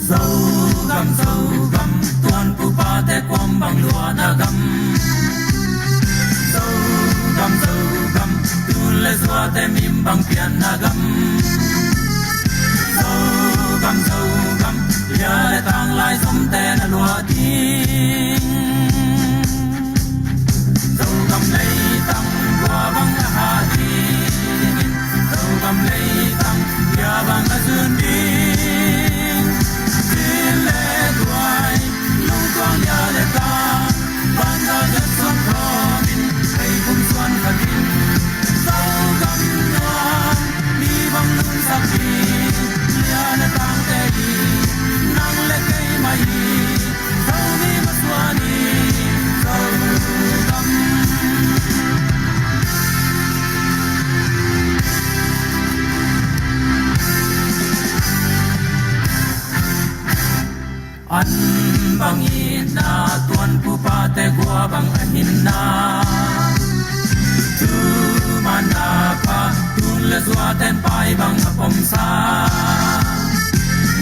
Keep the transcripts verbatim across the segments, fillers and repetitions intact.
Zogam, Zogam, tuanpupate kuam bang luahna gam. Zogam, Zogam, tun le zuate mim bang pianna gam. Zogam, Zogam, lia le tanglai zomte na luah ding. Zogam leitang kua bang a hah ding, Zogam leitang bia bang a zun ding. Cin le tuai, lungtuang lia le tang, bangza zet suan khawmin, hei kum suan khatin. Zogam nuam, mi bang lungsak ding, lia le tangte hi, nang le keimah hi. Zomi masuani, Zogam. An bang itna, tuanpupate gua bang a hinna. Tumanna pa, tun le zuaten pai bang a pomsa.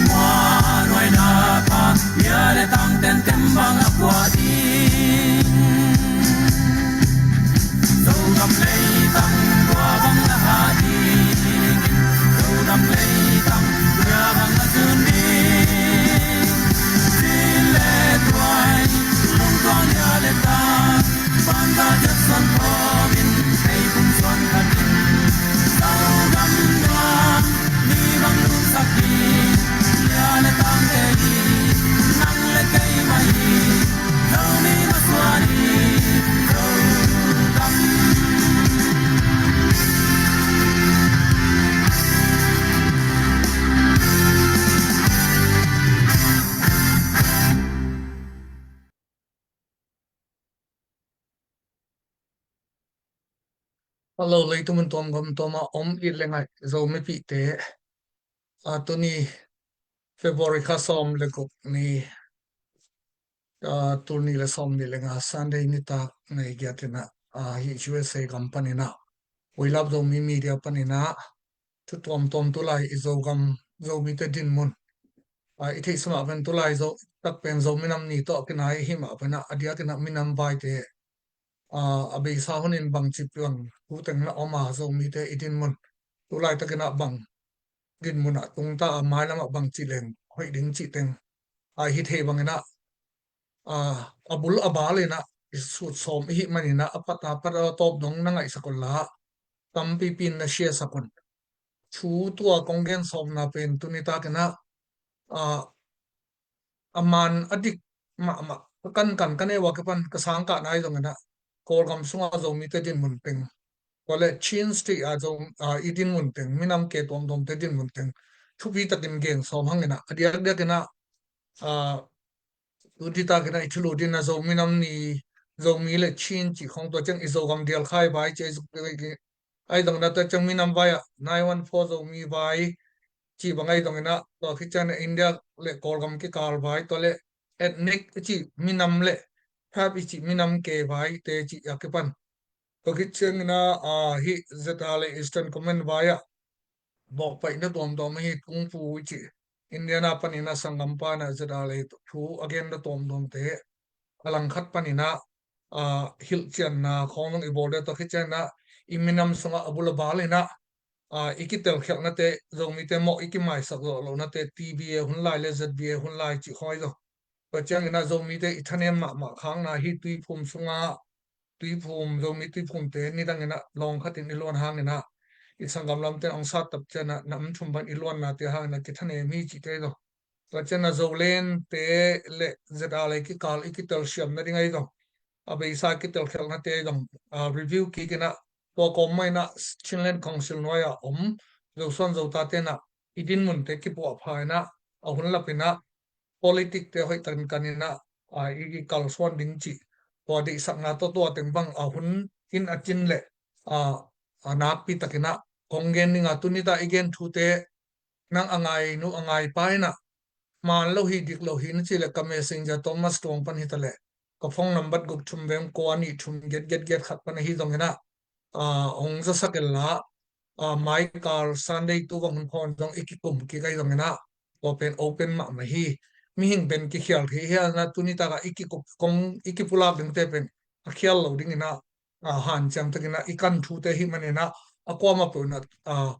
Muanuaina pa, lia le tangten tem bang a pua ding. Zogam leitang kua bang a hah ding, Zogam leitang bia bang a zun ding. Cin le tuai, lungtuang lia le tang, bangza zet suan khawmin, hei kum suan khatin. Zogam nuam, mi bang lungsak ding, lia le tangte hi, nang le keimah hi. Zomi masuan hi, Zogam. Hello, leitung mun tuamgam tuama om it le ngaih Zomipihte. A, tuni February kha sawm le guk ni, a, tul nih le sawm nih le nga Sunday nitak May giat in ah, a, hih U S A gam panin ah, We Love Zomi Media panin ah, thu tuamtuam tulai i Zogam, Zomite dinmun, a, i theihsa mah pen tulai Zo, tak pen Zo minam ni tawh a kinai i hih mah pen ah, a diakin ah minam vaite, a, a beisa hunin bangci piang thu teng na om a, Zomite i dinmun, tulai takin ah bang dinmun ah tungta a, mailam ah bangci leng hoih ding cih teng, a, i hi thei bangin ah, a, a bul a bal in ah i sut sawm i hih manin ah, a pat a pat a tawp dong na ngaihsak un la, tampipi in na share sak un. Thu tua kong gen sawmna pen tuni takin ah, a, a man a dik mahmah, ka kankan ka neu a kipan ka sangkahna ahi zongin ah, Kawlgam sungah Zomite dinmun teng, tua le Chin State a Zo, a, i dinmun teng, minam ke tuamtuamte dinmun teng thupi takin gen sawm hangin ah, a diakdiakin ah, a, tuni takin ah i thulu ding a Zo minam ni, Zomi le Chin cih khong, tua ciang i Zogam dial khai vai cih, ahi zongin ah tua ciang minam vai ah nine one four Zomi vai cih bang ahi zongin ah, tua khit ciang ah India le Kawlgam kikal vai, tua le ethnic i cih minam le tribe i cih minam ke vai te cih a kipan. Tua khit ciangin ah, a, hih Z R A Eastern Command vai ah vawkpaihna tuamtuam ahi Kung Fu i cih Indiana panin ah sanggampa in ah Z R A thu a genna tuamtuamte a langkhat panin ah, a, hilhcianna khawng zong i bawl ding. Tua khit ciangin ah i minam sungah a bul a bal in ah, a, i kitelkhialhnate, Zomite mawh i kimaisak zawh lohnate, T B A hun lai le Z B A hun lai cih khawng ahi zong, tua ciangin ah Zomite i thanem mahmah khakna hi Tuiphum sungah, Tuiphum, Zomi Tuiphumte nidangin ah lawng khatin i luan hangin ah, i sanggam lamte in hong sat tap ciangin ah nam thum bang i luannate hangin ah kithanem hi cihte ahi zong, tua ciangin ah Zolente le Z R A kikal i kitelsiamna ding ahi zong, a beisa kitelkhialhnate ahi zong, a, review kik in ah, tua kawm mah in ah Chinland Council nuai ah om Zosuan Zotate in ah i dinmunte kipuahpha in ah, a hun lap in ah, politic te hoih takin kan in ah, a, i, i kalsuan ding cih, tua deihsakna tawh tua teng bang a hun in a cin leh, a, a nakpi takin ah kong gen ding a, tuni ta i gen thute nang a ngai nu a ngai pa in ah, man lo hi, dik lo hi na cih leh ka Messenger Thomas Tuang pan hi ta leh, ka phone number guk thum veng kua nih thum giat giat giat khat pan ahi zongin ah, a, hong zasak in la, a, maikal Sunday tu bang hun khawng zong i kikum kik ahi zongin ah, tua pen open mahmah hi. Mihing pen kikhial thei hi a, na tuni takah i kikup kong i kipulak dingte pen a khial lo dingin ah, a, hanciam takin ah i kan thute hi manin ah, a kuamah peuh in ah, a,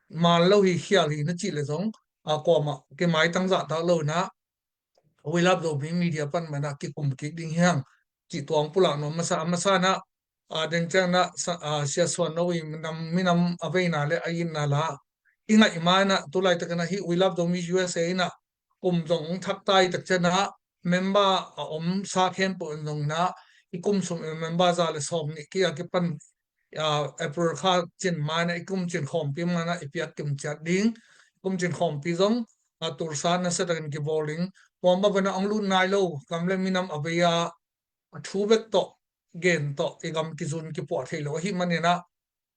man lo hi, khial hi na cih leh zong, a, kuamah kimaitang zahtak lo in ah, We Love Zomi Media pan mah in ah kikum kik ding hi hang cih tua hong pulak nuam masa, a masa in ah, a, deng ciang in ah, sa-, a, Sia Suan No i minam, minam a veina le a itna la i ngaih ma in ah, tu laitakin ah hih We Love Zomi U S A in ah kum zong hong thak ta i tak ciang in ah, member a omsa khempeuh in zong in ah, i kum sung in member za le sawm nih kei a kipan, a, April kha cin ma in ah, i kum cin khawmpi ma in ah i piak kim ciat ding. I kum cin khawmpi zong, a, Tulsa nasia takin kibawl ding. Tua mah bangin ah hong lut nai lo gam le minam a vei a, a thu bek tawh, gen tawh i gam kizun kipuah thei lo ahih manin ah,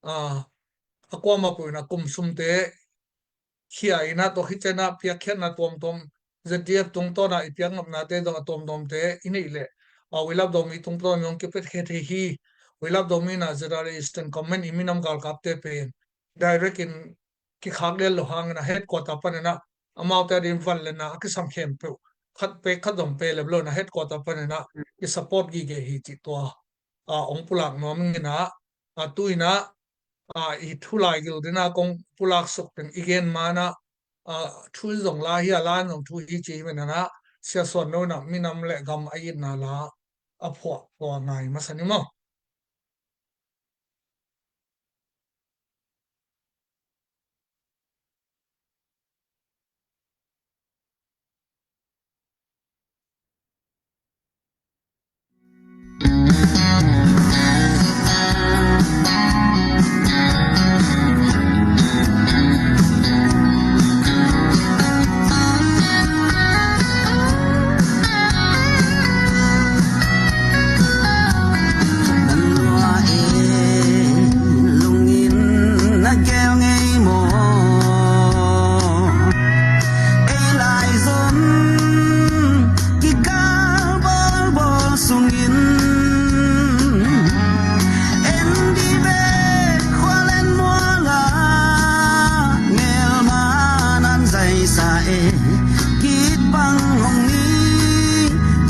a, a kuamah peuh in ah kum sumte khia in ah, tua khit ciang in ah piakkhiatna tuamtuam, Z D F tungtawn ah i piak ngapnate zong a tuamtuamte i neih leh, a, We Love Zomi tungtawn zong kipia khe thei hi. We Love Zomi in ah Z R A Eastern Command i minam galkapte pen direct in kikhak lian lo hangin ah headquarter panin ah amaute ading van le na a kisam khempeuh khat pek khat zong pe lep lo in ah headquarter panin ah i support gige hi cih tua, a, hong pulak nuam ing in ah, a, tu in ah, a, i thu laigil ding ah kong pulak suk teng i gen ma in ah, a, thu zong la hi a, la in zong thu hi ci hi manin ah, Sia Suan No in ah minam le gam a itna la a phuah tua ngai masa ni maw? Lungin na gel ngei maw? Ei lai zong kikal bawlbawl sungin, en dih bek khualen mual ah melma nan zaisa e. Gik bang hong ni,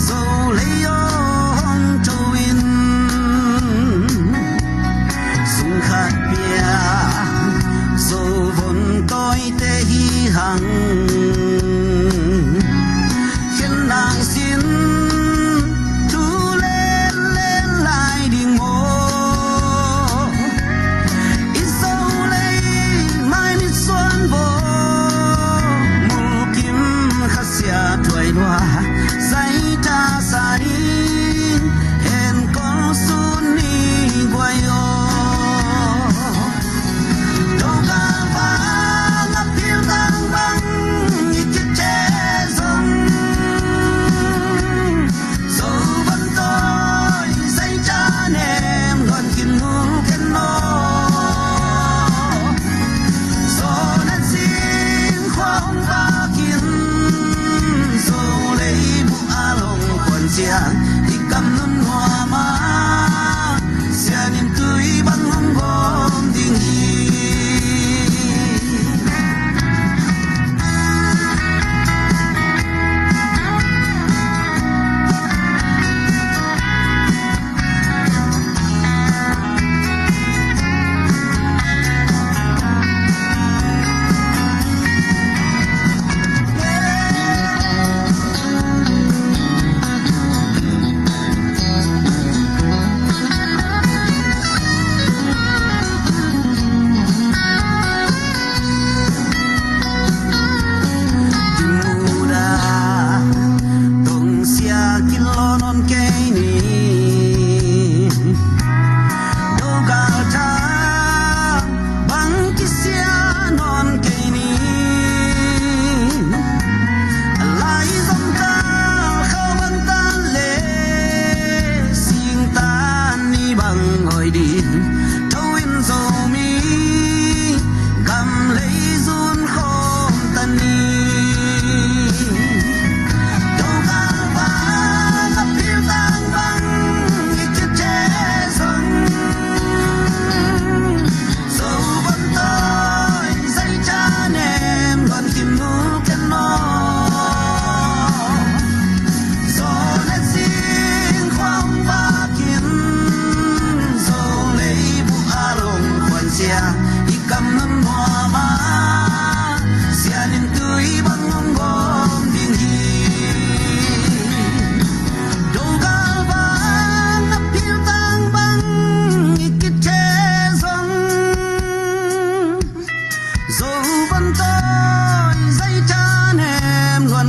Zo lei aw hong tho in. Sung khat pia, Zo von tawite hi hang. Khen nang sin, thu len len lai ding maw? I Zo lei mai ni suan baw, mulkim khasia tuai lua, zaita sa ni, hen kol sun ni guai aw. Togal vang a pil gang bang i kite zong, Zo van tawi zaita nem luan kin mu ken maw? Zo nan sin khua hong vakin, Zo lei bu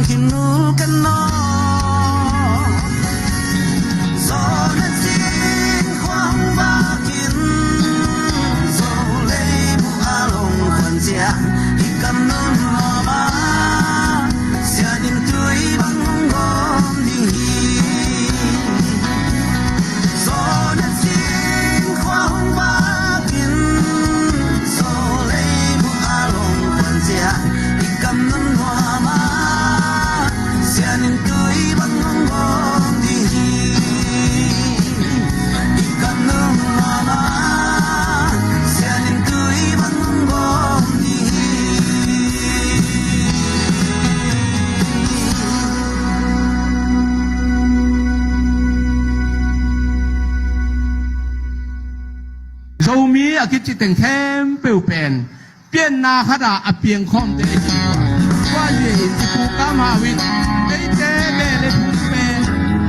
Kinu kan no. Zo na cing khuang bakin, zo leibu a long khuan ciang, i kam nun mama, sian in tui bang hong gawm ding hi. Zo na cing khuang bakin, zo leibu a long khuan ciang, i kam nun mama, sian in tui bang hong gawm ding hi. I kam nun mama, sian in tui bang hong gawm ding hi. Zomi a kici teng khempeuh pen pianna khat ah a piangkhawmte hi. Tua hi in i Pu Kam Hau in eite beh le phung pen,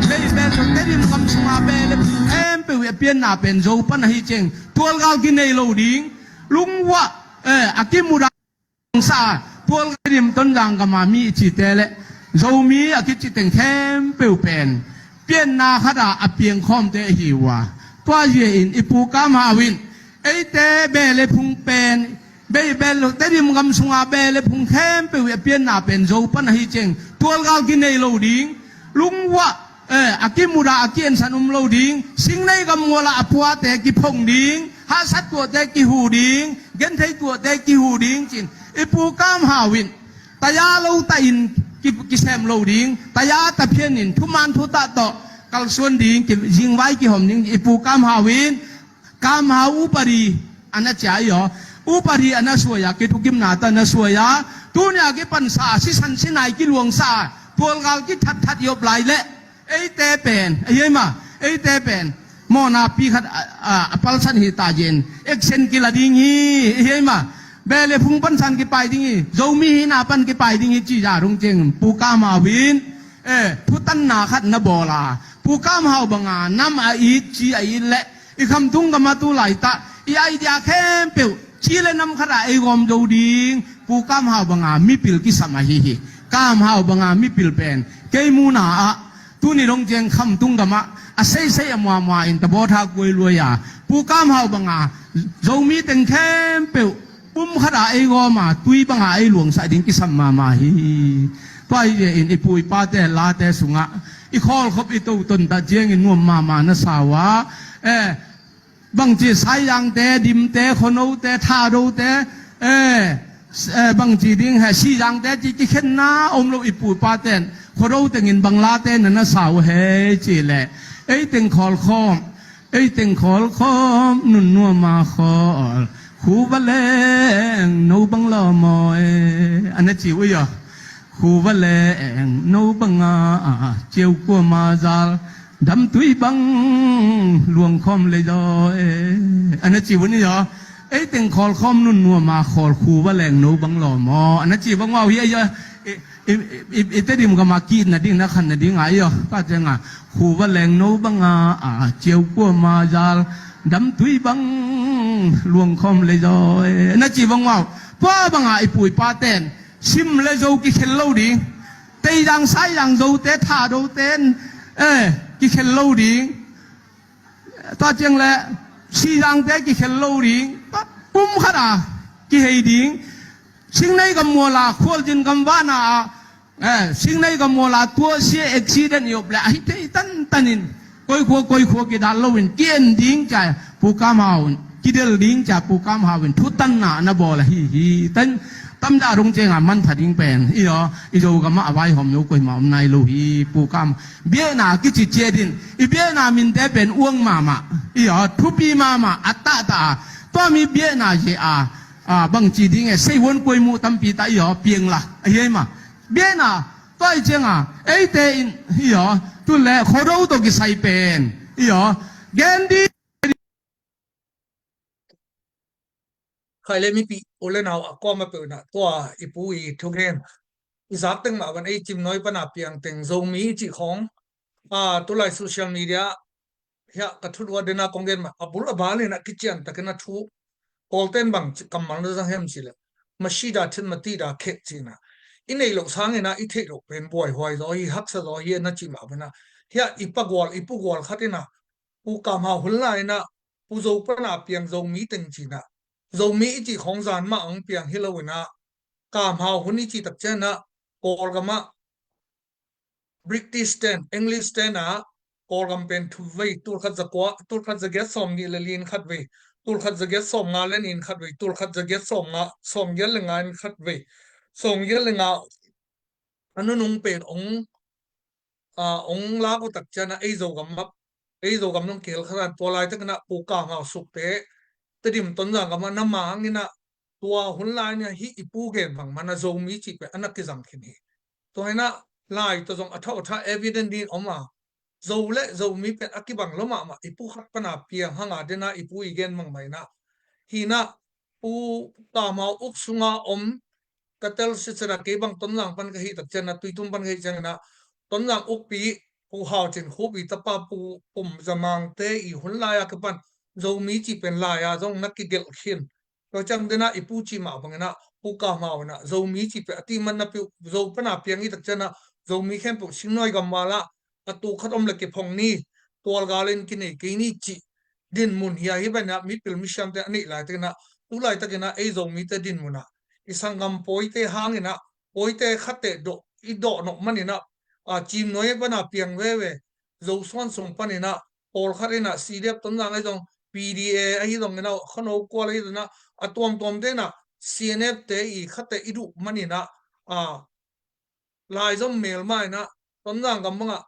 bei beh le phung, Tedim gam sunga beh le phung khempeuh i a pianna pen Zo pan ahi ciang tualgal kinei lo ding, lungwah, eh, a kimudah sa, tualgal Tedim Tonzang gama mi i cite le Zomi a kici teng khempeuh pen pianna khat ah a piangkhawmte hi uh a. Tua hi in i Pu Kam Hau in eite beh le phung pen, bei beh le, Tedim gam sunga beh le phung khempeuh i a pianna pen Zo pan ahi ciang tualgal kinei lo ding, lungwah, eh, a kimudah a kiensan um lo ding, Singnei gam mual ah a puate kiphong ding, hahsat tuahte kihu ding, genthei tuahte kihu ding ci in i Pu Kam Hau in taya lo tah in ki, kisem lo ding, taya tah phian in thuman thutah tawh kalsuan ding, ki, zingvai kihawm ding, i Pu Kam Hau in Kam Hau upadi a na cia hi aw. Upadi a na suai a, kithukimna tawh a na suai a, tuni a kipansa sisan sinai kiluangsa a, tualgal kithatthat i op lai leh eite pen, ahi ei ma, eite pen mawhna pi khat a, a, a palsan hi ta in, action kila ding hi, ahi ei ma, beh le phung pansan kipai ding hi, Zomi hihna pan kipai ding hi ci zah dong ciang Pu Kam Hau in, eh, thutanna khat na bawl a, Pu Kam Hau banga nam a it, ci a it leh i khamtung gam ah tu laitak i idea khempeuh ci le nam khat ah ei gawm zo ding, Pu Kam Hau banga mipil kisam ahi hi. Kam Hau banga mipil pen kei muhna ah tuni dong ciang khamtung gam ah a seisei a muamua in tabawtha kuai luai a, Pu Kam Hau banga Zomi teng khempeuh pum khat ah ei gawm a, tui banga ei luangsak ding kisam mahmah hi. Tua hi in i pu i pate late sungah i khawlkhop i toton ta ciangin nuam mahmah na sa uh a, eh, bangci Saizangte, Dimte, Khuanote, Thadote, eh, eh, bangci ding he, Sizangte ci kikhenna om lo i pu i paten Khuado tengin bang late na na sa uh hei ci leh, ei teng khawlkhawm, ei teng khawlkhawm nunnuam a khawl, khuva leng no bang lawm aw e, a na ci uh hi aw. Khuva leng no banga ciau kuama zal, damtui bang luangkhawm lei zaw e, a na ci uh hi aw. Ei teng khawlkhawm nunnuam a khawl, khuva leng no bang lawm aw, a na ci bang uh hi aw. I, i, i, i Tedim gam a ki-itna ding, na khanna ding a hi aw. Ka ciang a, khuva leng no banga ciau kuama zal, damtui bang luangkhawm lei zaw e, a na ci bang uh. Tua banga i pu i paten Sim le Zo kikhel lo ding. Teizang, Saizang Zote, Thadote, eh, kikhel lo ding. Tua ciang le Sizangte kikhel lo ding. Pum khat a kihei ding. Singnei gam mual a, Khualzin gam vana a, eh, Singnei gam mual a tuahsia accident i op le ahi thei tantan in, koikhua koikhua kidal loin ki-en ding cia Pu Kam Hau in, kidel ding cia Pu Kam Hau in thutanna na bawl ahi hi. Tan, tamzah dong ciang a mantha ding pen hi aw. I Zogam ah a vaihawm zo koimah om nai lo hi. Pu Kam, biakna kici ciat in, i biakna minte pen uang mahmah hi aw, thupi mahmah, a tahtah a, tua mi biakna zia a, a, bangci ding e, seihuan kuai muh tampi ta hi aw, piang la, ahi ei ma. Biakna tua hi ciang a, eite in hi aw, tu le Khuado tawh kisai pen hi aw, gen ding. Khai le mipi u le nau a kuama peuh in ah tua i pu i thugen i zak teng mah van ei cimnawi pana piang teng Zomi cih khawng, a, tulai social media hiah ka thut uh a dena kong gen mah a bul a bal in ah kician takin a thu Kawlten bang ci, kammal na zang hiam cih leh, mashida thit matida khet cihna. i neih loh sangin ah i theih loh pen buaihuai zaw hi, haksa zaw hi, na cih mah bangin ah, hiah i pagual, i pugual khat in ah, Pu Kam Hau hun lai-in ah Pu Zo pana piang Zomi teng ci-in ah, Zomi i cih khawng zan mah hong piang hi lo-in ah, Kam Hau hun i cih tak ciangin ah Kawlgam ah British ten, English ten ah Kawlgam pen thum vei, tulkhat zakua, tulkhat zagiat sawmnih le li-in khat vei, tulkhat zagiat sawmnga le nih-in khat vei, tulkhat zagiat sawmnga, sawmgiat le nga-in khat vei, sawmgiat le nga a nunung pen hong, a, hong lak uh tak ciangin ah ei Zogam ah, ei Zogam dong kihel khat in ah, tua laitakin ah Pu Kam Hau sukte Tedim Tonzang gam ah na mang in ah, tua hun lai-in ah hih i pu gen bang man ah Zomi cih pen a na kizang khin hi. Tua hi-in ah lai tawh zong a thau a tha evident dingin om a, Zo le Zomi pen a kibang lo mahmah, i pu khat pana piang hang a, den ah i pu i gen bang mah in ah. Hi-in ah Pu Kam Hau uk sunga om, ka tel sitset a, kei bang Tonzang pan ka hih tak ciangin ah, Tuitum pan ka hih ciangin ah, Tonzang ukpi Pu Hau Cin Khup i tapa Pu Pum Za Mangte i hun lai-a kipan Zomi cih pen lai-a zong na kigelh khin. Tua ciang den ah i pu cih mah bangin ah Pu Kam Hau in ah Zomi cih pen a ti man napi uh, Zo pana piang i tak ciangin ah Zomi khempeuh Singnuai gamval ah a tu khat om le kiphong ni, tualgal in kinei kei ni cih dinmun hi a, hih bangin ah mipil misiamte a neih laitakin ah, tu laitakin ah ei Zomite dinmun ah, i sanggam pawite hangin ah, pawite khatte dawh, i dawh nop manin ah, a, Cimnuai pana piang veve, Zosuan sung panin ah, pawlkhat in ah C D F Tonzang ahi zong, P D A ahi zongin ah, Khano Kual ahi zongin ah, a tuamtuamte in ah C N F te i khatte i duh manin ah, a, lai zom mel mah in ah, Tonzang gam bang ah,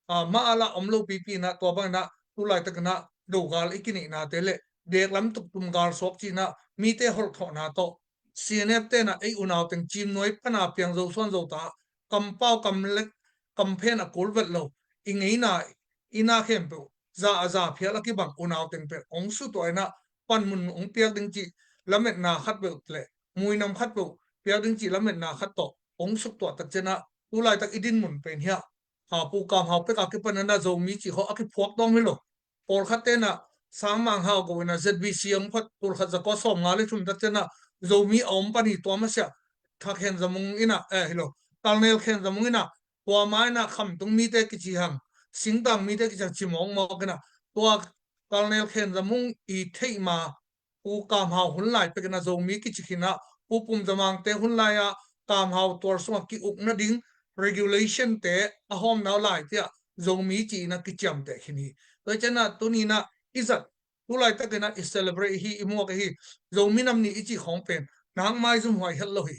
a, mah a lah om lo pipi in ah, tua bangin ah tu laitakin ah Dogal i kineihna te le, deklam tuktum galsuak ci-in ah mite holh thawhna tawh, C N F te in ah ei unau teng Cimnuai pana piang Zosuan Zota, kampau kamlek kamphen a kul vet lo, i ngeina i na khempeuh za a za phial a kibang unau teng pen hong sutuah in ah, panmun hong piak ding cih lametna khat peuh le, muinam khat peuh piak ding cih lametna khat tawh hong suktuah tak ciangin ah, tu laitak i dinmun pen hiah, a, Pu Kam Hau pek a kipan in ah Zomi cih khawng a kiphuak tawm hi lo. Pawlkhatte in ah Sang Mang Hau Go in ah Z B C hong phot, tulkhat zakua sawmnga le thum tak ciangin ah Zomi a om pan hi, tua masiah Thakhen Za Mung in ah, eh, hi lo, Colonel Khen Za Mung in ah, tua ma in ah Khamtung mite kici hang, Singtang mite kici hang ci mawkmawk in ah, tua Colonel Khen Za Mung i theih ma, Pu Kam Hau hun lai pekin ah Zomi kici khin ah, Pu Pum Za Mangte hun lai-ah Kam Hau tual sungah ki-uk nading regulation te a hawmna uh lai tiah Zomi ci-in ah kiciamteh khin hi. Tua ciangin ah tuni in ah i zat, tu laitakin ah i celebrate hi, i muak hi, Zomi Nam Ni i cih khawng pen nak maizum huai het lo hi.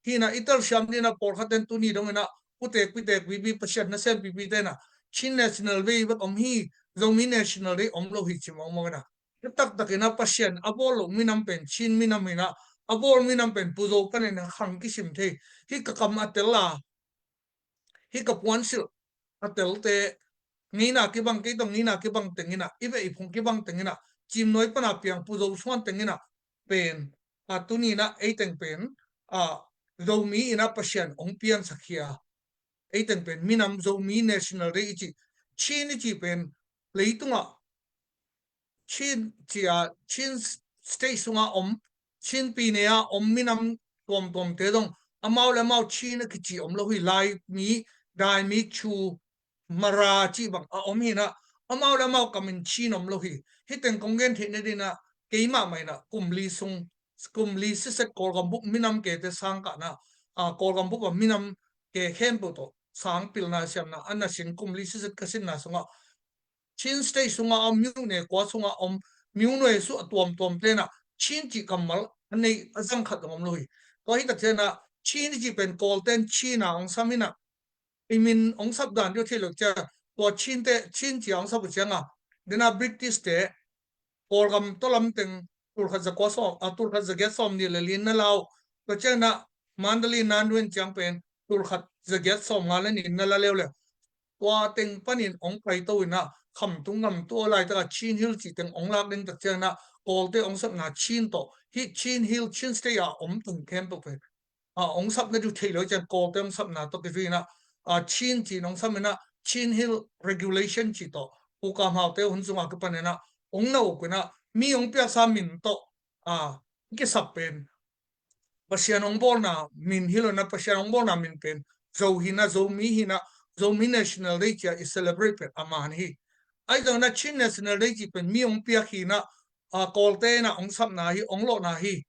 Hi in ah i telsiam ding in ah pawlkhat ten tuni dongin ah putek pitek pipi, Pasian nasem pipi ten ah Chin National Day bek om hi, Zomi National Day om lo hi ci mawkmawk in ah, taktakin ah Pasian a bawl loh minam pen Chin minam hi in ah, a bawl minam pen Pu Zo panin ah khang kisim thei. Hih ka kam a tel a, hih ka puansilh a telte, ngeina kibang, kei tawh ngeina kibang teng in ah, i veh i phung kibang teng in ah, Cimnuai pana piang Pu Zosuan teng in ah pen, a, tuni in ah ei teng pen, a, Zomi in ah Pasian hong piansak hi a, ei teng pen minam Zomi National Day i cih, Chin i cih pen leitungah Chin ci a, Chin State sungah om, Chin pi nei a om minam tuamtuamte zong amau le amau Chin a kici om lo hi. Laimi, Daimi, Chu, Mara cih bang a om hi in ah, amau le amau kamin Chin om lo hi. Hih teng kong gen theih nading in ah, keimah mah in ah kum li sung, kum li siset Kawlgam bup minam kete sang kah in ah, a, Kawlgam bup a minam ke khempeuh tawh sang pilna siamna a na sin, kum li siset ka sinna sungah Chin State sungah a om, Myune kua sungah a om, Myune sung a tuamtuamte in ah Chin cih kammal a nei a zang khat zong om lo hi. Tua hi tak ciangin ah Chin i cih pen Kawlten Chin a hong sam in ah, i min hong sap dan deuh thei lo ciang, tua Chinte, Chin ci a hong sap uh ciangin, den ah British te Kawlgam tawlam teng tulkhat zakua sawm, a, tulkhat zagiat sawmnih le li-in na la uh. Tua ciangin ah Mandalay Nandwin ciang pen tulkhat zagiat sawmnga le nih-in na la leuleu. Tua teng panin hong paito in ah Khamtung gam tua laitak a Chin Hill cih teng hong lak ding tak ciangin ah Kawlte hong sapna Chin tawh, hih Chin Hill, Chin State a om teng khempeuh pen, a, hong sap nading thei lo ciang Kawlte hong sapna tawh kizui in ah, a, Chin ci-in hong sam in ah, Chin Hill Regulation cih tawh Pu Kam Haute hun sungah kipan in ah hong na uk in ah, mi hong piaksa min tawh, a, kisap pen Pasian hong bawlna min hi lo in ah, Pasian hong bawlna min pen Zo hi in ah, Zomi hi in ah, Zomi National Day ci-a i celebrate pen a man hi. Ahi zongin ah Chin National Day ci pen mi hong piak hi in ah, a, Kawlte in ah hong sapna hi, hong lawhna hi.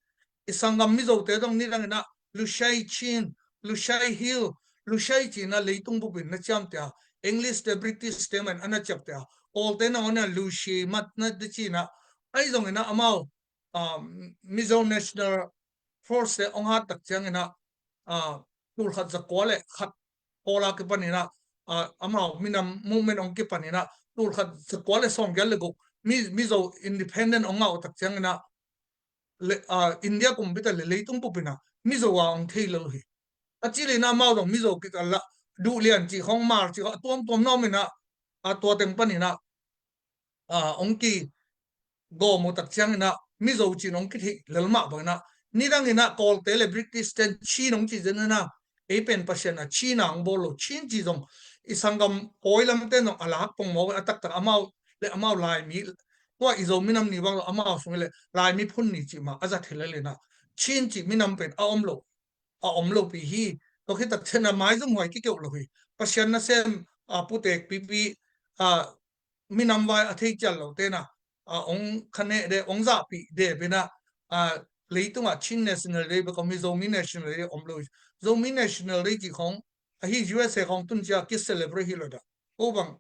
I sanggam Mizote zong nidangin ah Lushai Chin, Lushai Hill, Lushai ci-in ah leitung bupin na ciamteh a, English te, British te mah in a na ciapteh a, Kawlte nangawn in ah Lushi mat na de ci-in ah, ahi zongin ah amau, um, Mizo National Force te hong hat tak ciangin ah, ah, tulkhat zakua le khat pawl a kipanin ah, ah, amau minam movement hong kipanin ah tulkhat zakua le sawmgiat le guk Mi, Mizo independent hong ngah uh tak ciangin ah le, ah, India kumpi ta le leitung bupin ah Mizo a hong thei lo hi. A cil in ah amau zong Mizo kikal ah duhlian cih khawng, mar cih khawng a tuamtuam na om in ah, a tua teng panin ah, ah, hong kigawm uh tak ciangin ah Mizo ci-in hong kitheih lel mah bangin ah, nidangin ah Kawlte le British ten Chin hong ci zen in ah, ei pen Pasian a Chin a hong bawl lo, Chin ci zong i sanggam pawi lamte zong a lak pongmawk a, taktak amau le amau Laimi, tua i Zo minam ni bang lo, amau sung hi le Laimi phun ni cih mah a zat hi lel in ah, Chin cih minam pen a om lo, a om lopi hi. Tua khit tak ciangin ah maizumhuai kikeuh lo hi. Pasian nasem, a, putek pipi, a, minam vai a thei cial lote in ah, a, hong khaneh de, hong zahpih de pen ah, a, leitungah Chin National Day bek om hi, Zomi National Day om lo hi. Zomi National Day cih khawng ahi, U S A khawng tun ciang ki celebrate hi lo dah. Ko bang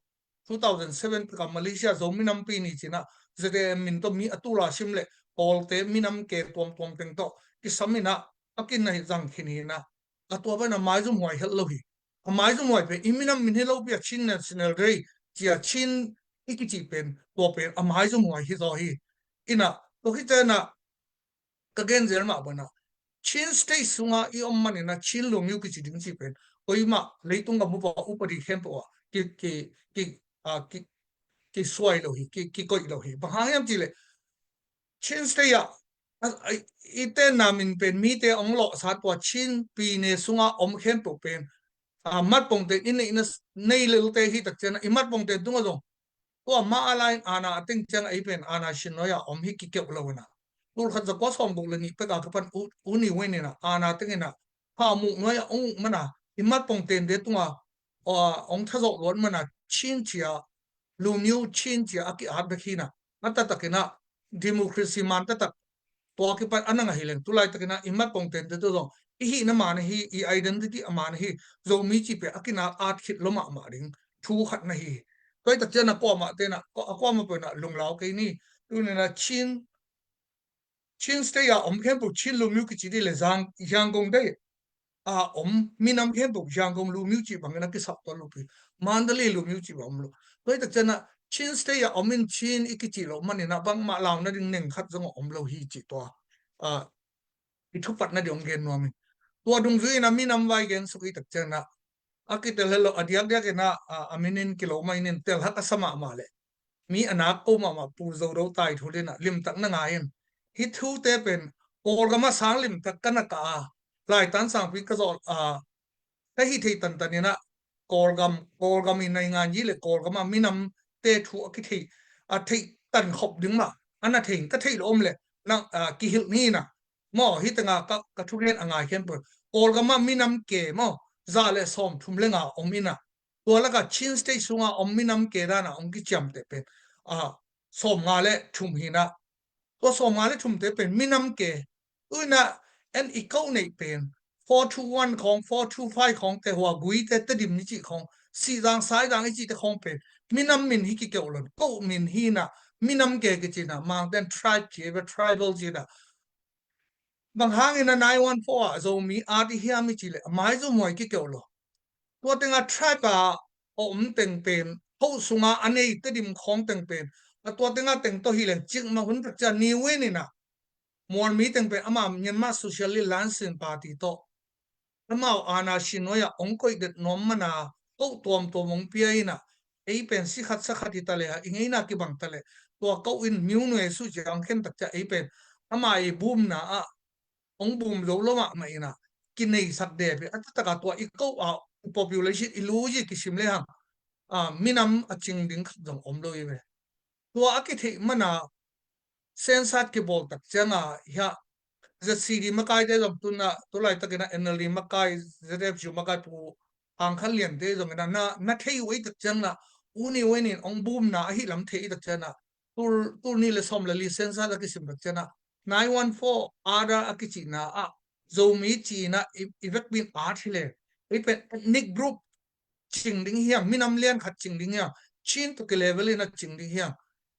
two thousand seven pek a Malaysia Zomi Nampi Ni ci-in ah Z A M min tawh mi a tul a sim le Kawlte minam ke tuamtuam teng tawh kisam in ah a kinai zang khin hi in ah, a tua pen a maizumhuai het lo hi. A maizumhuai pen i minam min hi lopi a Chin National Day ci-a Chin i kicih pen, tua pen a maizumhuai hi zaw hi. In ah tua khit ciangin ah ka gen zel mah bangin ah Chin State sungah i om manin ah Chin lumyo kici ding cih pen koimah leitung gam upa, upadi khempeuh ah ki, ki, ki, a, ki, kisuai lo hi, ki, kikoih lo hi. Bang hang hiam cih leh Chin State ah, a, a, i tenna min pen mite hong lawhsa, tua Chin pyine sungah om khempeuh pen, a, matpongte in i neihna, nei lelte hi tak ciangin ah i matpongte tungah zong tua mah a lai-in aana a teng ciang ei pen aana sin nuai-a om hi kikeuh lo in ah, tulkhat zakua sawmguk le nih pek a kipan U, U Ne Win in ah aana teng in ah kha muk nuai-a hong uk man a, i matpongte tungah, a, hong thazawh luat man a, Chin ci-a, lumyo Chin ci-a a ki-at bek hi in ah, a taktak in ah democracy man taktak tua kipan a na ngah hi leng, tu laitakin ah i matpongte tungah zong i hihna man ahi, i identity a man ahi, Zomi cih pen a kinak at khit lo mahmah ding thu khat na hi hi. Tua hi tak ciang ah kuamah ten ah, kua, a kuamah pen ah lunglau kei ni. Tuni in ah Chin, Chin State a om khempeuh Chin lumyo kici ding le Zang, Yangon State a om minam khempeuh Yangon lumyo cih bangin a kisap tuan lo pi, Mandalay lumyo cih bang om lo. Tua hi tak ciang ah Chin State a om in Chin i kicih loh manin ah bangmah lau nading neng khat zong a om lo hi cih tua, a, i thupatna ding hong gen nuam ing. Tua dungzui in ah minam vai gen suk i tak ciang ah, a kitel het lo, a diakdiak in ah, a, a min in kilo mah in, in tel hak a sa mahmah leh, mi a nak ko mahmah Pu Zo Do Tai thu in ah limtak na ngai in. Hih thute pen Kawlgam ah sang limtak ka na kah a, Laitan sangpi ka zawh a, ka hih theih tantan in ah Kawlgam, Kawlgam i naingan yi le Kawlgam ah minamte thu a kitheih, a theih tan khop ding mah a na thei in, ka theih loh om leh nang, a, kihilh ni in ah. Maw, hih tengah ka, ka thugen a ngai khempeuh Kawlgam ah minam ke maw, za le sawmthum le nga om in ah, tua lakah Chin State sungah om minam ke dan a hong kiciamteh pen, a, sawmnga le thum hi in ah, tua sawmnga le thumte pen minam ke. Tu in ah en i koh neih pen four two one khawng, four two five khawng te, hua Guite, Tedim i cih khawng, Sihzang, Saizang i cihte khawng pen minam min hi kikeuh lo in, koh min hi in ah, minam ke kici in ah, Mangten tribe ci ve, tribal ci in ah. Bang hangin a nine one four ah Zomi at i hiam i cih leh a maizumhuai kikeuh lo. Tua tengah tribe a om teng pen, ho sunga a nei Tedim khawng teng pen, a tua tengah teng tawh hi leng cikmah hun tak ciang Ne Win in ah, Mualmi teng pen ama Myanmar Socialist Lanchin Party tawh amau aana sin nuai-ah hong koih det nuam man a, koh tuamtuam hong pia in ah, ei pen si khat sa khat hi ta leh, i ngeina kibang ta leh, tua koh in Myo Nwe Su ci-a hong khen tak ciang ei pen ama i bumna ah hong bum zo lo mahmah in ah, kineisak dep hi. A taktak a tua i koh a, i population i lu zia kisim lehang, a, minam a cing ding khat zong om lo hi ve. Tua a kitheih man a, census kibawl tak ciang a, hiah Z C D makaite zong tuna, tu laitakin a N L D makai, Z F U makai Pu Hang Khan Liante zong ina, na, na thei uh ei tak ciangin a, U Ne Win in ong bumna ahi lam thei ei tak ciangin a, tul, tul nih le sawm le li census a kisim tak ciangin a, nine one four Ada a kicihna ah, Zomi ci-in a, i, i vekpi in at hi le, ei pen ethnic group cing ding hiam, minam lian khat cing ding hiam, Chin tawh kilevel in a cing ding hiam,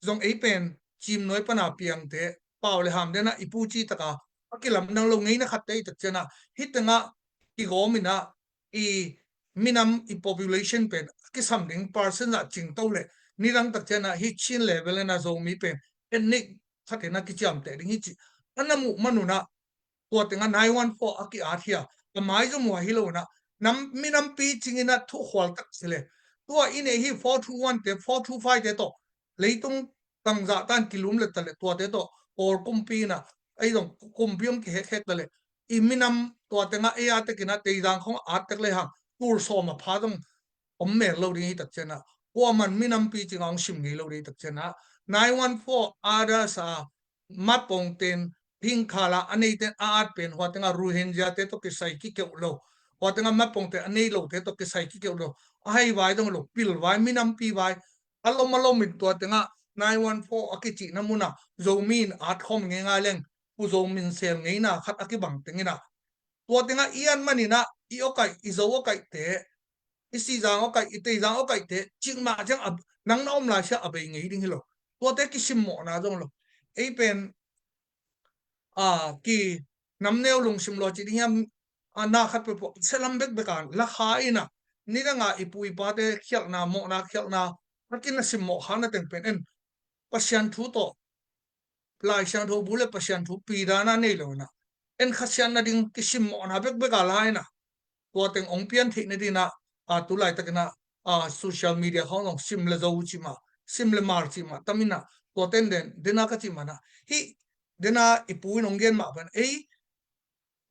zong ei pen Cimnuai pana piangte, pau le ham den a i pu ci tak a, a kilamdang lo ngeina khatte ei tak ciangin a, hih teng ah kigawm in a, i minam, i population pen a kisam ding percent ah cing to le, nidang tak ciangin a hih Chin level in a Zomi pen ethnic khat in a kiciamteh ding hi ci a na muh man un a, tua teng ah nine one four a ki-at hi a, a maizum uh ahi lo in a, nam, minampi cing in a thukhual tak si le. Tua i neih hi four two one te, four two five te tawh, leitung tangzah tan kilum le ta le, tuate tawh Kawl kumpi in a, ei zong kumpi ong kihekhek ta le, i minam tua teng ah ei a tek in a, Teizang khong a at tek le hang, tul sawm a pha zong om mel lo ding hi tak ciangin a, kuaman minampi cing a ong sim ngei lo ding hi tak ciangin a, nine one four Ada sa, Mapongten, Phingkhala a neiten a at pen, hua teng ah Rohingya te tawh kisai kikeuh lo, hua teng ah Mapongten a nei lote tawh kisai kikeuh lo, a hai vai dong lo, pil vai, minampi vai, a lom a lom in tua teng ah nine one four a kicihna mun ah Zomi in at khawm ngeingai leng, Pu Zo Min Sel ngeina khat a kibang teng in a, tua teng ah i at man in a, i awkaih, i Zo awkaihte, i Sihzang awkaih, i Teizang awkaihte cik mah ciang a, nang na om lai sia a bei ngei ding hi lo. Tuate kisimmawhna zong lo. Ei pen, a, ki namneu lungsim lua ci ding hiam, a, na khat peuhpeuh sia lam bekbek a la kha in a, nidang a i pu i pate khialhna, mawhna khialhna, a kina simmawh kha na teng pen en, Pasian thu tawh, Lai Siangtho bu le Pasian thu pi dan a nei lo in a, en khasiatna ding kisimmawhna bekbek a la in a, tua teng ong pian theih nading in a, a, tu laitakin a, a, social media khawng zong sim le Zo cih mah, sim le Hmar cih mah tam in a, tua ten den, den a ka cih mah in a, hih den a i pu in ong gen mah bang, ei,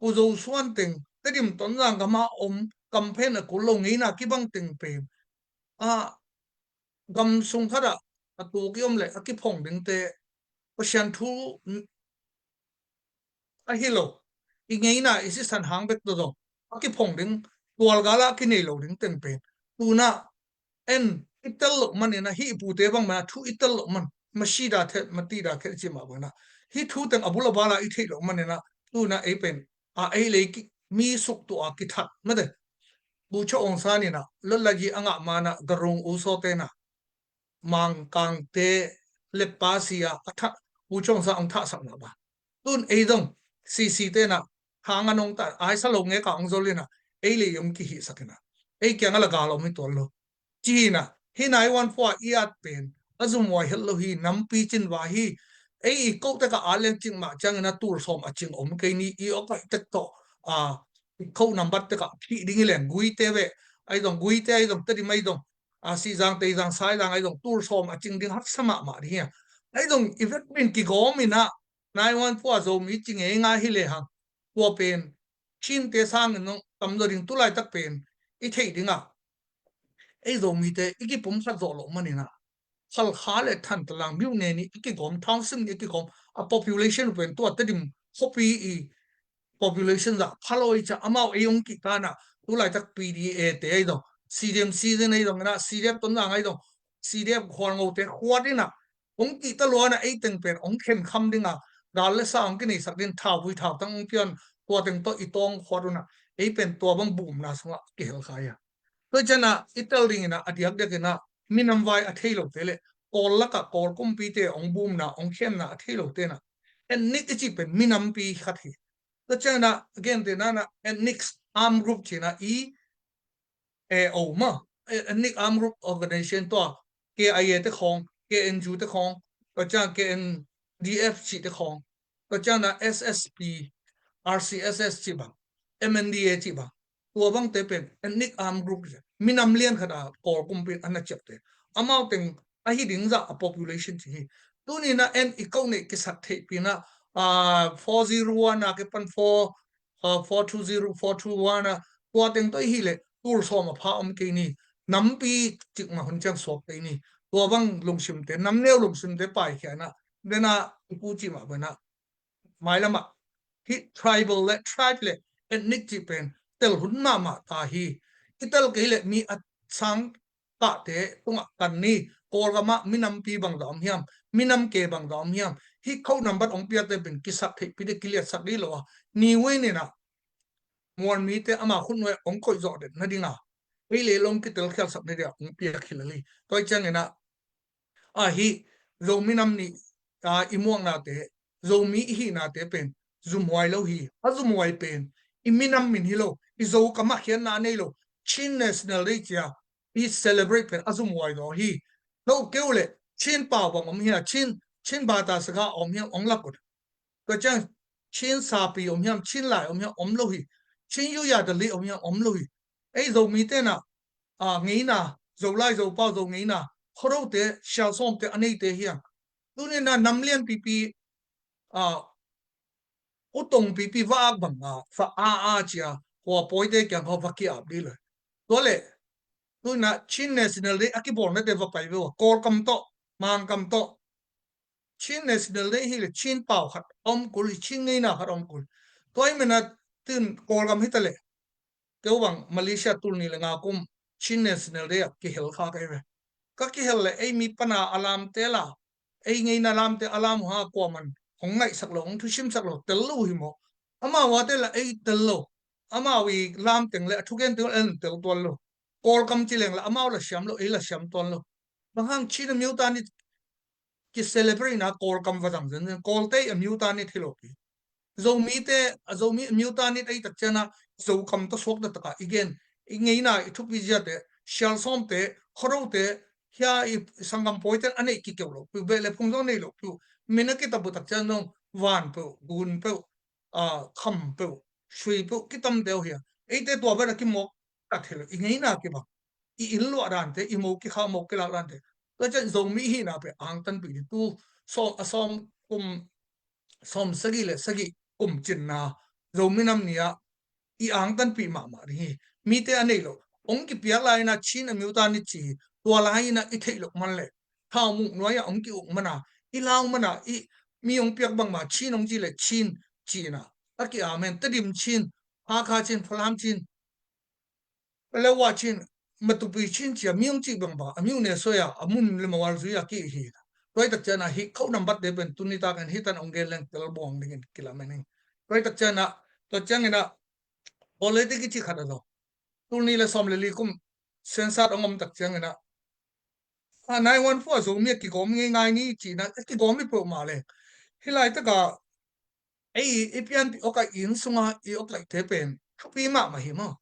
Pu Zo Suan teng, Tedim Tonzang gam a om, kam phen a kul lo ngeina kibang teng pen, a, gam sung khat ah a tuk i om le a kiphong dingte, Pasian thu ahi lo, i ngeina i sisan hang bek tawh zong a kiphong ding, tualgal ah a kinei lo ding teng pen, tu in a en i tel loh man in a, hih i pute bang man a thu i tel loh man, masi da thet, mati da khet i cih mah bang in a, hih thu teng a bul a bal a i theih loh man in a, tu in a ei pen, a, ei lei ki, mi suk tuah a kithat mate, Pu Cho Aung San in a, lotlaji a ngah man a, Garung U Saw te in a, Mangkangte leppa si a, a thah, Pu Cho Aung San ong thahsak mah bang. Tun ei zong C C te in a, hang a nong ta, aisa lo ngek a ong zol in a, ei lei ong kihihsak in a, ei kiang a la gal om hi tuan lo. Ci hi in a, hih nine one four a i at pen a zum huai het lo hi, nampi cin va hi. Ei i koh tek a at leng cik mah ciangin a tul sawm a cing om kei ni, i awkaih tek tawh, a, i koh nambat tek a phih ding hi leng, Guite ve, ai zong Guite, ai zong Tedim, ai zong, a, Sihzang, Teizang, Saizang, ai zong tul sawm a cing ding haksa mahmah ding hi a. Ai zong i vekpi in kigawm in a, nine one four a Zomi ci ngeingai hi le hang, tua pen Chinte sangin zong tam zaw ding, tu laitak pen i theih ding a, ei Zomite i kipumkhat zawh loh man in a, Halkha le Thantlang, Myo Ne nih i kigawm, Thawng Sim nih i kigawm, a population uh pen tua Tedim khuapi i population zah pha lo i ciah, amau ei ong kihta in a, tu laitak P D A te ai zong, C D M C zin ai zong in a, C D F Tonzang ai zong, C D F Khualngote khuat in a, ong kihta lua in a, ei teng pen ong khenkham ding a, gal le sa ong kineisak ding, thauvui thautang ong pian, tua teng tawh i tawng khuat un a, ei pen tua bang bumna sungah kihel kha hi a. Tua ciang a i tel ding in a, a diakdiak in a, minam vai a thei lote le, Kawl lakah Kawl kumpite ong bumna, ong khenna a thei lote in a, ethnic i cih pen minampi khat hi. Tua ciang a, a gente na, na ethnic armed group ci in a, i, e, o ma, ethnic armed group organization tua, K I A te khawng, K N U te khawng, tua ciang K N D F cih te khawng, tua ciang a S S P, R C S S cih bang, M N D A cih bang, tua bangte pen ethnic armed group, minam lian khat a Kawl kumpi in a na ciapte. Amau teng ahi ding zah a population ci hi. Tuni in a en i koh neih kisat theihpih in a, a, four zero one a kipan four, a, four two zero, four two one a, tua teng tawh i hih leh tul sawm a pha om kei ni. Nampi cik mah hun ciang suak kei ni. Tua bang lungsimte, namneu lungsimte paikhia in a, den a i pu cih mah bang in a, mailam ah Hih tribal le tribe le ethnic cih pen tel hun mahmah ta hi. I tel kei le mi a sang kahte tungah kan ni. Kawlgam ah minampi bangzah om hiam, minam ke bangzah om hiam, hih code number hong piakte pen kisak theihpih dih, kiliatsak dih lo a, ni win in ah mual mite ama khutnuai hong koih zawh det nading a, ei le long kitelkhialsak nading a hong piak hi lel hi. Tua ciangin ah, a hih Zomi nam nih, a, i muaknate, Zomi i hihnate pen zumhuai lo hi. A zumhuai pen i minam min hi lo, i Zo kam ah khiatna a nei lo, Chin National Day cia i celebrate pen a zumhuai zaw hi. Lo keu le Chin pau bang om hi a, Chin, Chin bata saga om hi a, ong lak ut. Tua ciang Chin sapi om hiam, Chin lai om hiam, om lo hi. Chin yuya dali om hiam, om lo hi. Ei Zomite na, a, ngeina, Zolai Zopau Zo ngeina, Khuarote, Sialsawmte a neite hiam. Tuni na nam lianpipi, a, utong pipi va ak bang a, fa a a cia, hua pawite kiang khaw va ki ap dih lo. Tua le, tuni na Chin National Day a kibawlnate va pai ve ua, Kawlkam tawh, Mangkam tawh, Chin National Day hi le Chin pau khat om kul hi, Chin ngeina khat om kul. Tua i mena tun Kawlgam hi ta le, keu bang Malaysia tul ni le nga kum Chin National Day a kihel kha ka hi ve. Ka kihel le ei mi pana a lamte la, ei ngeina lamte a lam uh ha, kuaman hong ngaihsak lo, hong thusimsak lo, tel lo hi maw. Amau a te la ei tel lo. Amau i lam teng le a thugen teng en tel tuan lo. Kawlkam ci leng la amau la siam lo, ei la siam tuan lo. Bang hang Chin a miuta ni ki celebrate na Kawlkam va zang zenzen, Kawlte a miuta ni thilo pi. Zomite, a Zomi a miuta ni ei tak ciana Zokam ta suak da taka i gen, i ngeina i thupi ziate, Sialsawmte, Khuarote, hia i sanggam pawite a neih kikeu lo piu, beh le phung zong nei lo piu. Mina kita bu tak cian zong van peuh, gun peuh, a, kham peuh, sui peuh kitam deuh hi a. Eite tua bana kimawk ka thil i ngeina kibang, i inn luah dante, i mo kikha mo kilak dante. Tua cian Zomi hihna pe angtanpih ding tu, sawm, a sawm kum, sawm sagih le sagih kum cinna Zomi nam ni ah i angtanpih mahmah ding hi. Mite a nei lo, hong kipiak lai ina Chin a miuta ni ci hi. Tua lai ina i theih lo man le thau muk nuai ah hong ki-uk mana, i lau mana, i mi hong piak bangma Chin hong ci le Chin ci ina a ki amen. Tedim Chin, Hakha Chin, Falam Chin, Palawa Chin, Matupi Chin cia mi hong ci bangbang a miu ne soi a, a mun le mawal zui a ki hi. Tua i tak ciana hi code number te pen tuni takin hi tan hong gen leng tel buang dingin kilamen ing. Tua i tak ciana, tua ciangina, politic i ci khat a zaw. Tul ni le sawm le li kum sensat hong om tak ciangina, a, nine one four a Zomi a kigawm ngei ngai ni cina, a kigawm i peuhmah le. Hi laitaka ei i pianpih awkaih inn sunga i awkaihte pen thupi mahmah hi maw.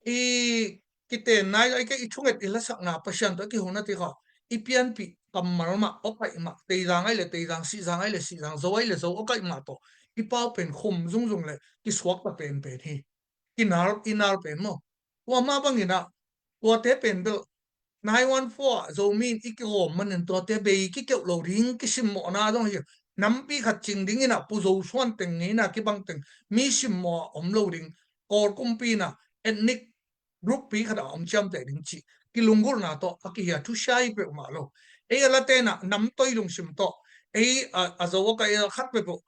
I kiten nai lo, i kei i thunget i lasakna Pasian tawh a kihona ti kha, i pianpih kammal mah, awkaih mah, Teizang ai le Teizang, Sihzang ai le Sihzang, Zo ai le Zo, awkaih mah tawh i pau pen khum zungzung le kisuakta penpen hi. Kinal, i nal pen maw. Tua mah bangin ah, tuate pen bel nine one four ah Zomi in i kigawm manin tuate bei kikeuh lo ding kisimmawhna zong hi. Nampi khat cing dingin ah Pu Zo Suan teng ngeina kibang teng mi simmawh a om lo ding. Kawl kumpi in ah ethnic group pi khat a om ciamteh ding cih kilunggulhna tawh a kihia thusia hi peuhmah lo. Ei a late in ah namtoi lungsim tawh ei a, a Zo a ka ei a khat peuhpeuh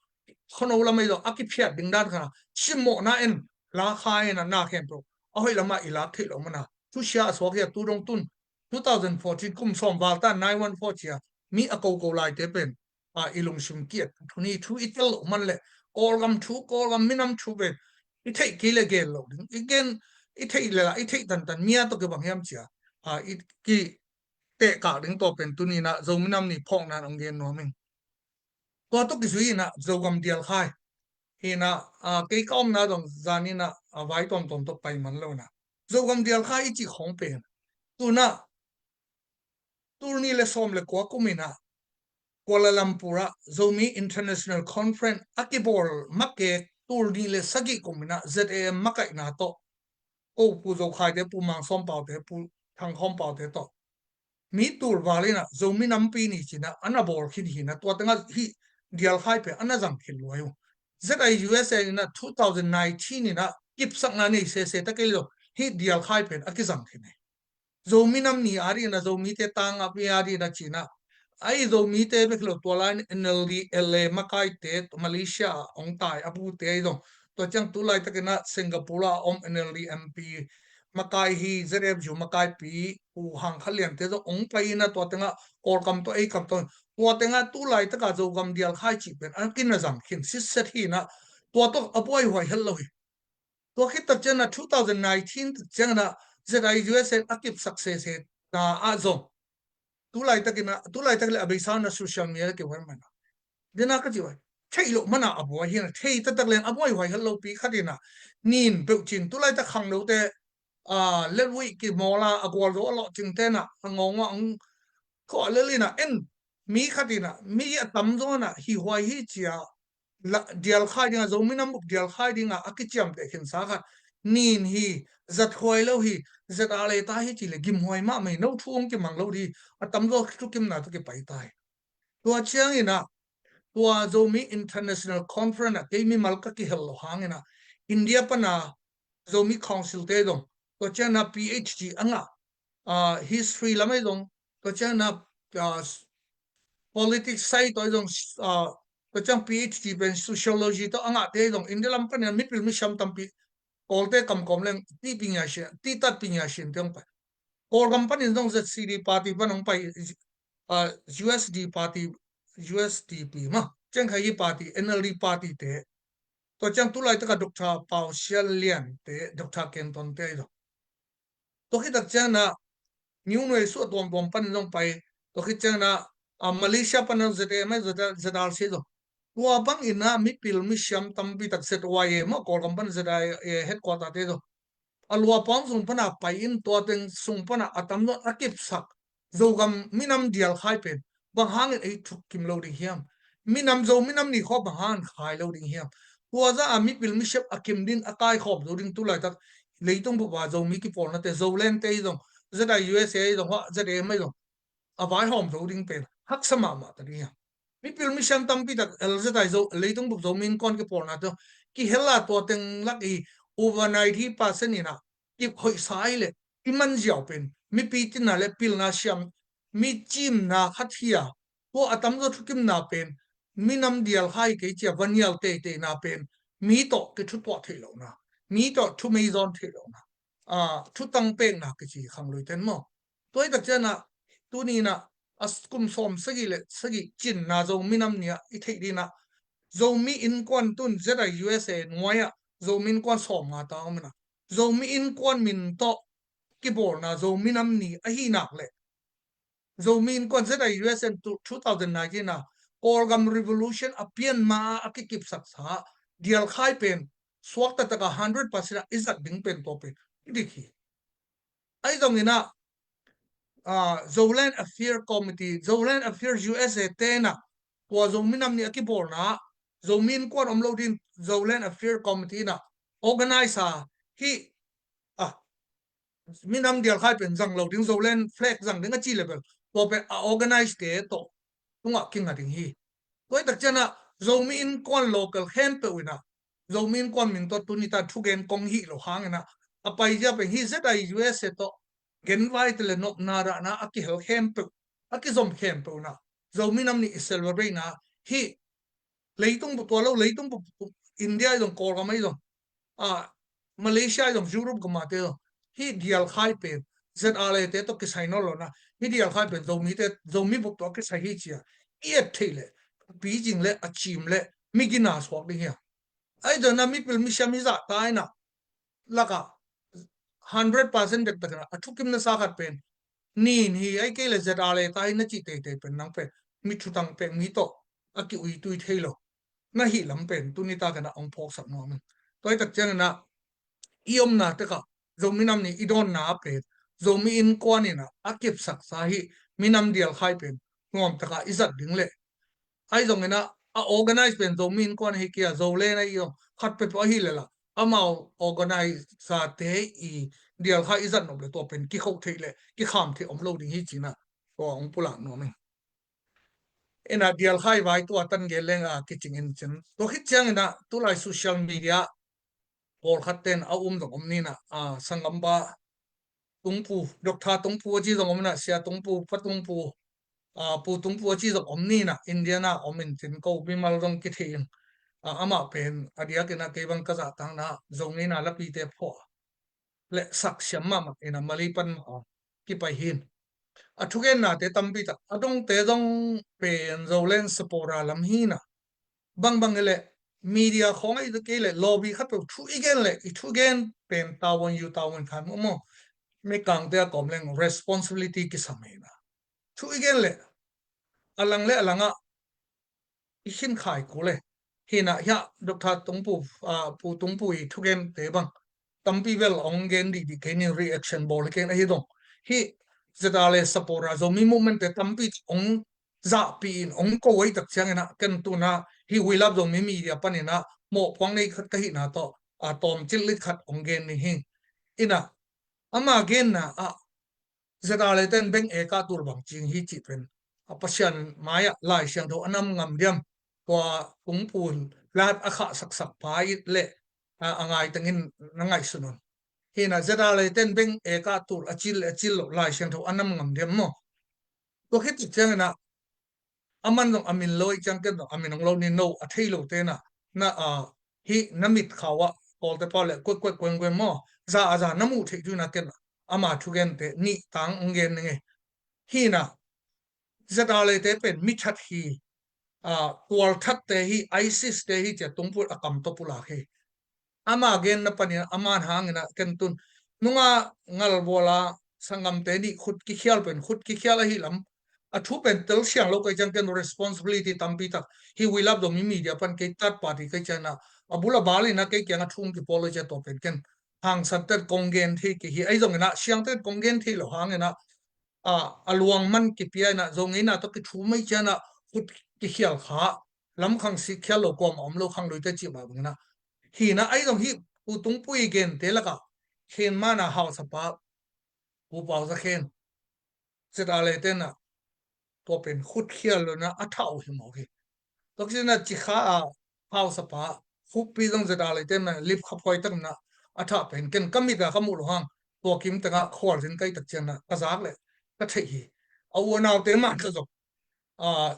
khuano lam ei lo a kiphiat ding dan kha simmawhna en la kha en a na khempeuh a hoih lamah i lak theih lo mana thusia a suak hi a tu dong tun two thousand fourteen kum sawm val ta nine one four cia mi a koko laite pen a i lungsim kiat thu ni thu i tel lo man le Kawlgam thu, Kawlgam minam thu pen i theih kei le gen lo ding, i gen i theih le la i theih tantan mi a tawh kibang hiam cia a i ki tehkak ding tawh pen tuni na Zomi nam ni phawkna hong gen nuam ing. Tua tawh kizui ina Zogam dialkhai ina, a, kei ka omna dong zan ina, a, vai tuamtuam tawh pai man lo ina Zogam dialkhai i cih khong pen tuna tul ni le sawm le kua kum ina Kuala Lumpur ah Zomi International Conference a kibawl makek tul ni le sagih kum ina Z A M makaihna tawh ko Pu Zo Khaite, Pu Mang Sawm Paute, Pu Thang Khawm Paute tawh mi tul val ina Zomi nampi ni cina ana bawl khin hina tua tengah hih dialkhai pen ana zang khin luai uh. Z I U S A ina two thousand nineteen ina kipsakna nei sese ta kei lo hih dialkhai pen a kizang khin hi. Zomi nam ni a dina, Zomite tang a pi a dina cina Ahi Zomite bek hi lo, tua lai N L D L A makaite Malaysia ah hong tai a pute ahi zong, tua ciang tu laitakin ah Singapore ah om N L D M P makai hi, Z F U makaipi Pu Hang Kha Lian te zong hong pai in ah tua tengah Kawlkam tawh ei kam tawh, tua tengah tu laitaka Zogam dialkhai cih pen a kina zang khin sitset hi in ah tua tawh a buaihuai het lo hi. Tua khit tak ciangin ah two thousand nineteen tak ciangin ah Z I U S A a kipsak sese ta ah zong tu laitakin ah, tu laitak le a beisa na social media kihuai mana dena ka ci huai, theih loh mana a buai hi na, thei taktak leng a buaihuai het lopi khat in ah nin peuh cin tu laitak khangnote a lelhuih kimawla a gualzo a lawhcing tenah a ngawngawh ang khuah lel in ah en mi khat in ah mi a tamzaw in ah hi huai hi cia dialkhai dingah, Zomi nam bup dialkhai dingah a kiciamteh khinsa khat nin hi, zathuai lo hi, zet a leta hi ci le gimhuai mahmah hi, no thu hong kimang lo hi, a tamzaw thukimna tawh kipai ta hi. Tua ciangin ah tua Zomi International Conference ah kei mimal ka kihel lo hangin ah India pana Zomi Council te zong, tua ciangin ah P H D a ngah, ah, history lam ahi zong, tua ciangin ah, ah, politics side tawh ahi zong, ah, tua ciang P H D pen sociology tawh a ngahte ahi zong, India lam panin ah mipil misiam tampi Kawlte kamkawm leng ti pinya sin, ti tat pinya sin te hong pai. Kawlgam panin zong Z C D party pan hong pai, ah, U S D party, U S D P mah, ciang khai hi party, N L D party te. Tua ciang tu laitaka Doctor Pau Sian Lian te, Doctor Ken Ton te ahi zong. Tua khit tak ciangin ah New Nuai Suah tuamtuam panin zong pai. Tua khit ciangin ah, ah, Malaysia panin Z A M, Z R C zong. Tua bangin ah mipil misiam tampi tak Z Y A mah, Kawlgam pan Z I A headquarter te zong. A lua pawng sung pana pai in tua teng sung pana a tamzaw a kipsak Zogam minam dialkhai pen bang hangin ei thuk kim lo ding hiam? Minam Zo minam ni khawng bang hangin khai lo ding hiam? Tua za a mipil misiam a kim din a kaikhawm zo ding tu laitak leitung bup a Zomi kipawlnate, Zoland te hi zong, Z I U S A hi zong, Z A M hi zong, a vaihawm zo ding pen haksa mahmah ta ding hiam? Mipil misiam tampi tak L Z I Zo, leitung bup Zomi Innkuan kipawlna tawh kihel a tua teng lak i overnight hi percent in ah kiphoihsa hi leh i manziau pen mipi tinna le pilna siam, mi cimna khat hi a, tua a tamzaw thukimna pen minam dialkhai kei cia va nial teiteina pen mi tawh kithutuah theih lohna, mi tawh thumeizawn theih lohna, a, thutang pekna kici khangluite maw? Tua hi tak ciangin ah tuni in ah a kum sawm sagih le sagih cinna Zo minam ni ah i theih ding in ah Zomi Innkuan tun Z I U S A nuai ah Zomi Innkuan sawmnga ta om in ah Zomi Innkuan min tawh kibawlna Zo minam ni ahi nak leh Zomi Innkuan Z I U S A two thousand nineteen ah Kawlgam Revolution a pianma a kikipsaksa dialkhai pen suakta taka hundred percent ah i zat ding pen tua pen i dik hi. Ahi zongin ah, ah, Zoland Affair Committee, Zoland Affair U S A te in ah tua Zo minam ni a kibawlna ah Zomi Innkuan om lo din Zoland Affair Committee in ah organize a hi, ah, minam dialkhai pen zang lo ding, Zoland flag zang ding a ci le bel tua pen a organize te tawh tungah kinga ding hi. Tua hi tak ciangin ah Zomi Innkuan local khempeuh in ah Zomi Innkuan min tawh tuni ta thugen kong hih lo hangin ah a paizia pen hi Z I U S A tawh genvai te le nopna rahna a kihel khempeuh, a kizom khempeuh in ah Zomi nam ni i celebrate na hi leitung bup tua lo, leitung bup India i zong, Kawlgam i zong, a, Malaysia i zong, Europe gam a te zong hi dialkhai pen Z R A te tawh kisai nawn lo na, hi dialkhai pen Zomite, Zomi bup tawh kisai hi cia i et theih leh pi zing le a cim le mi gina suak ding hi a. Ahi zongin ah mipil misiam hi zah ta in ah lakah hundred percent dektak in ah a thukim nasa khat pen nin hi, ahi kei le Z R A ta hi na cih teitei pen nang pen mi thutang pek, mi tawh a ki-uitui thei lo na hih lam pen tuni tak in ah hong phawksak nuam ing. Tua hi tak ciangin ah i omna tekah Zomi nam ni i dawnna ah pen Zomi Innkuan in ah a kipsaksa hi minam dialkhai pen nuam takah i zat ding leh ahi zongin ah a organize pen Zomi Innkuan hi kei a, Zoland ahi zong khat peuhpeuh ahi leh lah amau organize te i dialkhai i zat nop leh tua pen kikhoh theih leh kikham theih om lo ding hi ci-in ah tua hong pulak nuam ing. In ah dialkhai vai tua tan gen leng a kicing in cin. Tua khit ciangin ah tulai social media pawlkhat ten a um zong om ni in ah, a, sanggam pa Tungpu, Doctor Tungpu a ci zong om in ah, Sia Tungpu, Pa Tungpu, a, Pu Tungpu a ci zong om ni na, Indiana om in cin ko mimal zong kithei in, a, amah pen a diakin a kei bang ka zahtakna Zongeina lapite phuah le saksiam mahmah in a Malay pan mah a kipai hin. A thugennate tampi tak a dongte zong pen Zoland supporter lam hi na, bangbang hileh media khawng ahi kei leh lobby khat peuh thu i gen leh i thugen pen tavuan yu tavuan khan maw, mikangte a kawm leng responsibility kisam hi na. Thu i gen leh a lang le a langah i khin khai kul e. Hi na hiah Doctor Tungpu, a, Pu Tungpu i thugente bang tampi bel hong gen dihdih kei ni, reaction bawl hi kei na hi dong. Hi ZRA supporter Zomi movement te tampi hong zahpih in hong ko ahi tak ciangin a ken tuna hi We Love Zomi Media panin a mawhpuak nei khat ka hihna tawh a tawmcilh lik khat hong gen ni hi. Ina ama genna ah ZRA ten beng eka tul bang cing hi cih pen a Pasian mai-ah Lai Siangtho a nam ngam diam, tua Tungpu in lat a khah saksak pa it leh a, a ngaitengin na ngaihsun un. Hi na ZRA ten beng eka tul a cil le a cil lo Lai Siangtho a nam ngam diam maw? Tua khit ciangin a aman zong a min lo i ciang ken zong a min hong lo ni, no a thei lo te na, na a, hi na mit khau ah Kawlte pau le kuek kuek kueng kueng maw, za a za na muh theih tu na ken ama thugente nih tang hong gen ning e. Hi na ZRA te pen mi that hi, a, tual thatte hi, ISIS te hi cia Tungpu a kam tawh pulak hi. Ama genna panin aman hangin a ken tun nunga ngalvuala sanggamte nih khut kikhial pen khut kikhial ahi lam a thu pen tel siang lo kei ciang ken responsibility tampi tak hi We Love Zomi Media pan kei third party kei ciang a bul a bal in a kei kiang a thu kipawl lo cia tua pen ken hangsan ten kong gen thei kei hi. Ahi zongin a siang ten kong gen thei lo hangin a a, a luang man kipia in a Zongeina tawh kithu mai ciang a khut kikhial kha lamkhang sik khial lo kuamah om lo, khangluite cih mah bangin a. Hi na ahi zong hi Pu Tungpu i gente lakah khenman a hausapa Pu Pau Za Khen ZRA ten a tua pen khut khial lo na a thah uh hi mawk hi. Tua kicin a Cikha a hausapa khuppi zong ZRA ten a lip khaphuai tak na a thah pen ken ka mit a ka muh lo hang tua kim tengah khualzin kai tak ciang na ka zak leh ka theih hi. A u a naute man ka zong a,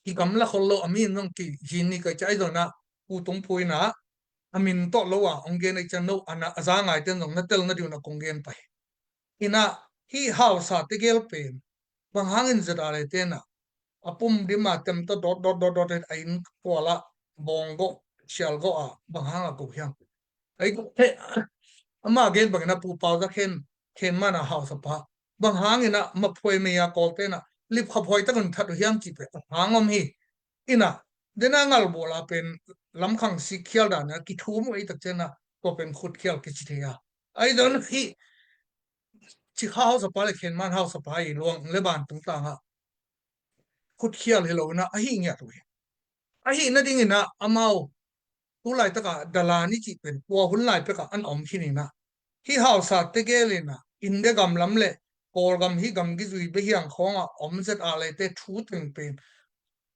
kigamla khol lo a min zong kizin ni kai cia ahi zong na Pu Tungpu in a a min tawh lo a hong gen ahi ciang no a na a za ngaite in zong na tel na ding un a kong gen pai. Ina hi hausa tegel pen bang hangin ZRA ten a a pum dim a tem tawh dawt dawt dawt dawt a inn kual ah bawng gawh sial gawh a bang hang a ko hiam? Ai, ama gen bangin a Pu Pau Za Khen khenman a hausapa bang hangin a maphuai mei a Kawlte in a lip khaphuai tak un that uh hiam cih pen a hang om hi. Ina dena ngalbual a pen lamkhang sik khial dan a kithum uh ei tak ciang a tua pen khut khial kici thei a. Ahi zong hi Cikha hausapa le khenman hausapa i luang le ban tungtang a khut khial hi lo in a ahi ngiat uh hi. Ahi nadingin a amau tu laitak a dalan i cih pen tua hun lai pek a an om khin in a hi hausa tegel in a India gam lam le Kawlgam hi gam kizui behiang khawng a om ZRA te thu teng pen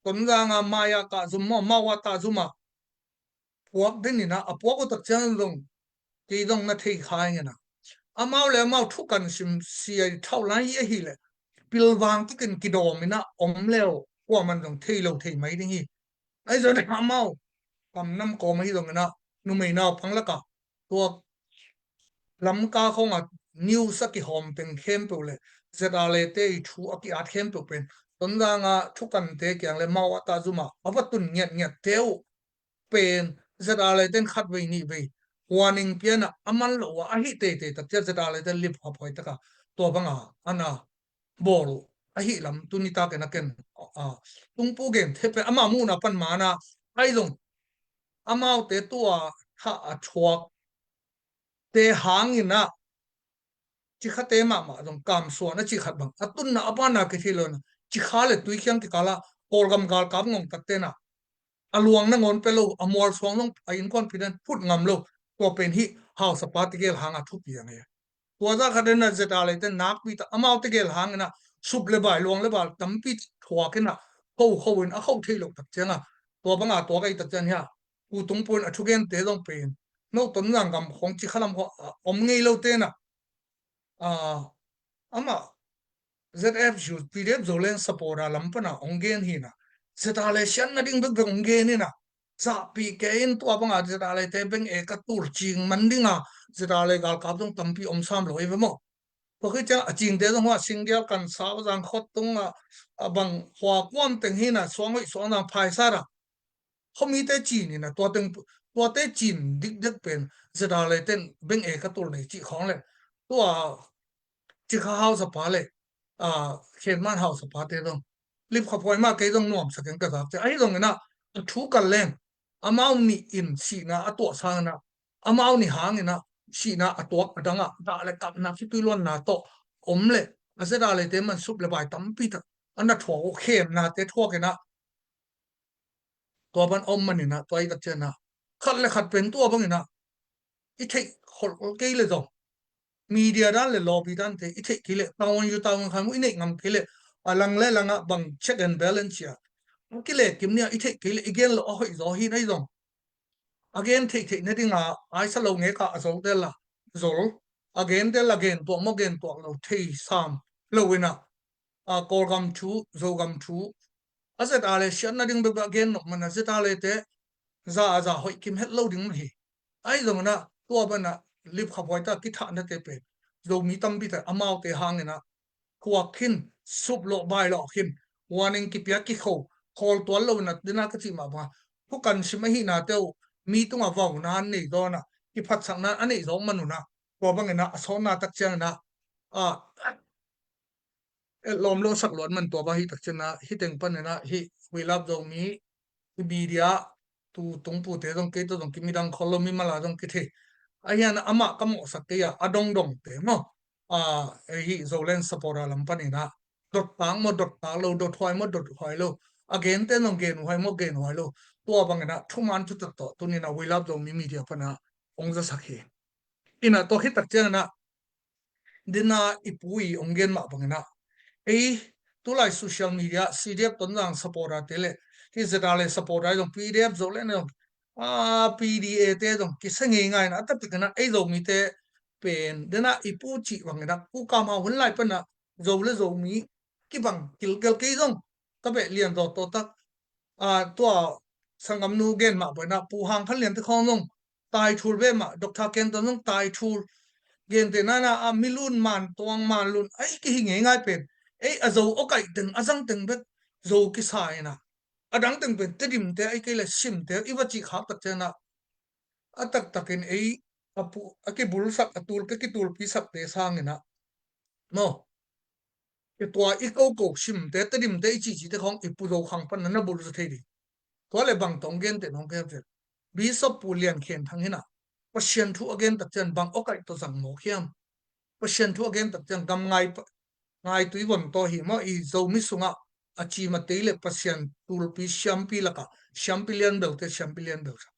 Tonzang a mai a kah zum maw, mau a tah zum a puak den in a a puak uh tak ciang zong kei zong na thei kha ing in a amau le amau thukan sim sia i thauh lai hi ahih leh pilvang takin kidawm in a om le uh kuaman zong thei lo thei mai ding hi. Ahi zong amau kam nam kawm ahi zongin a numei naupang lakah tua Lamka khawng a news a kihawm teng khempeuh le ZRA te i thu a ki-at khempeuh pen Tonzang a thukante kiang le mau a tah zum a a va tun ngiatngiat te uh pen ZRA ten khatvei nihvei warning pian a a man lo uh a ahi teitei tak ciang ZRA ten lip khaphuai tak a tua bang a ana bawl uh ahi lam tuni takin a ken a Tungpu gen thei pen ama muhna pan man a ahi zong amaute tua thah a thuak te hangin a Cikhate mahmah zong kamsuan a cih khat bang a tunna a banna kithei lo in a Cikha le Tuikhiang kikal a Kawlgam galkap ngongtatte in a a luang nangawn pia lo, a mualsuang zong a innkuanpih dan phut ngam lo, tua pen hih hausapa tegel hang a thupi a ngei a. Tua zah khat in a ZRA te nakpi tak amau tegel hangin a sup le bai, luang le bal tampi thuak in a kho kho in a kho thei lo tak ciang a tua bang a tuak ahi tak ciang hi a Pu Tungpu in a thugente zong pen no Tonzang gam khawng Cikha lam khawng a om ngei lo te in a a amah ZFU, PDF Zoland supporter lam pana hong gen hi na. Zeta le siatna ding bekbek hong gen hi na. Zahpih kei in tua banga Zeta le te beng e ka tul cing man dinga Zeta le galkap zong tampi om sam lo hi ve maw. Tua khit ciang a cingte zong hua Singdial, Kansau, Zangkhot tung a, a bang hua kuam teng hi na, Suang hoih, Suang zang phaisat a. Khuamite cin hi na, tua teng, tuate cin dikdek pen Zeta le ten beng e ka tul nei cih khawng le. Tua Cikha hausapa le, a, Khenman hausapate zong. Lipkhaphuai mah kei zong nuamsak in ka zak ciang. Ahi zong ina, a thu kal leng. Amau nih in sihna a tuah sang ina. Amau nih hang ina, sihna a tuak a dang a, dah le kapna khitui luanna tawh om le. A Zeta le te man sup le bai tampi tak. A na thuak uh khemnate thuak ina. Tua ban om man ina, tua i tak ciang ina. Khat le khat pen tua bang ina. I theih khol kei le zong. Media dan le lobby dan te i theih kei le, tawn yu tawn khan i neih ngam kei le, a lang le langa bang check and balance cia. Ki le kim nia i theih kei le, i gen lo a hoih zaw hi na i zong. A gen theih theih na dinga, aisa lo ngeka a zol del la, zol. A gen del la gen tuak maw gen tuak lo thei sam lo ina. A, Kawlgam thu, Zogam thu. A Zeta le siatna ding bekbek a gen nop mana Zeta le te za a za hoih kim het lo ding mah hi. Ahi zong ina, tua bana Lipkhaphuai ta kithahnate pen Zomi tampi ta amaute hang ina thuak khin, sup lawh bai lawh khin, warning kipia kikho, khawl tual lo ina dina ka cih mah banga. Thukan sim ahi nate uh, mi tunga vauna an nei zaw ina, kiphatsakna a neih zaw man una. Tua bang ina, a sawtna tak ciang ina, a, et lawm lo sak luat man tua bang hi tak ciang ina, hi teng pan ina, hi We Love Zomi, hi media, tu tungpute zong kei tawh zong kimidang khol lo, mi mala zong kithei. Ahi ina amah ka mawhsak kei a, a dongdongte maw. A, hi Zoland supporter lam pan ina. Dot tak maw, dot tak lo, dot huai maw, dot huai lo. A gente zong gen huai maw, gen huai lo. Tua bang ina, thuman thutak tawh, tuni ina We Love Zomi media pana hong zasak hi. Ina tua khit tak ciang ina, dina i pu i hong gen mah bang ina. Ei, tulai social media, CDF Tonzang supporter te le, hi Zeta le supporter zong PDF Zoland zong, a, PDA te zong, kisa ngei ngai ina, a tatik ina, ei Zomite pen, dina i pu cih bang ina, pu kam ha hun lai pana, Zo le Zomi, kibang kilkel kei zong, ka beh lian zaw tawh tak, a, tua sanggamnu gen mah bang ina, pu hang khan lian te khawng zong, tai thul ve mah, Doctor Ken Ton zong tai thul. Gente nana a milun man tuang man lun, ai kihi ngei ngai pen. Ei a Zo awkaih teng, a zang teng bek Zo kisa ina. A dang teng pen Tedim te, ai kei le Sim te, i va cih khak tak ciang ina. A taktakin ei, a pu, a kibulsak, a tul, ka kitulpi sakte sang ina. Maw. I tua i koko Simte, Tedimte, i cihcihte khawng i pu Zo khang pan na na bulh zaw thei ding. Tua le bang tawh hong gente na hong gen zel. Bishop Pu Lian Khen Thang hi na. Pasian thu a gen tak ciang bang awkaih tawh zang mawk hiam. Pasian thu a gen tak ciang gam ngai pa, ngaitui von tawh hi maw, i Zomi sungah a cim a tei le Pasian tulpi siampi lakah siampi lian belte, siampi lian bel sa.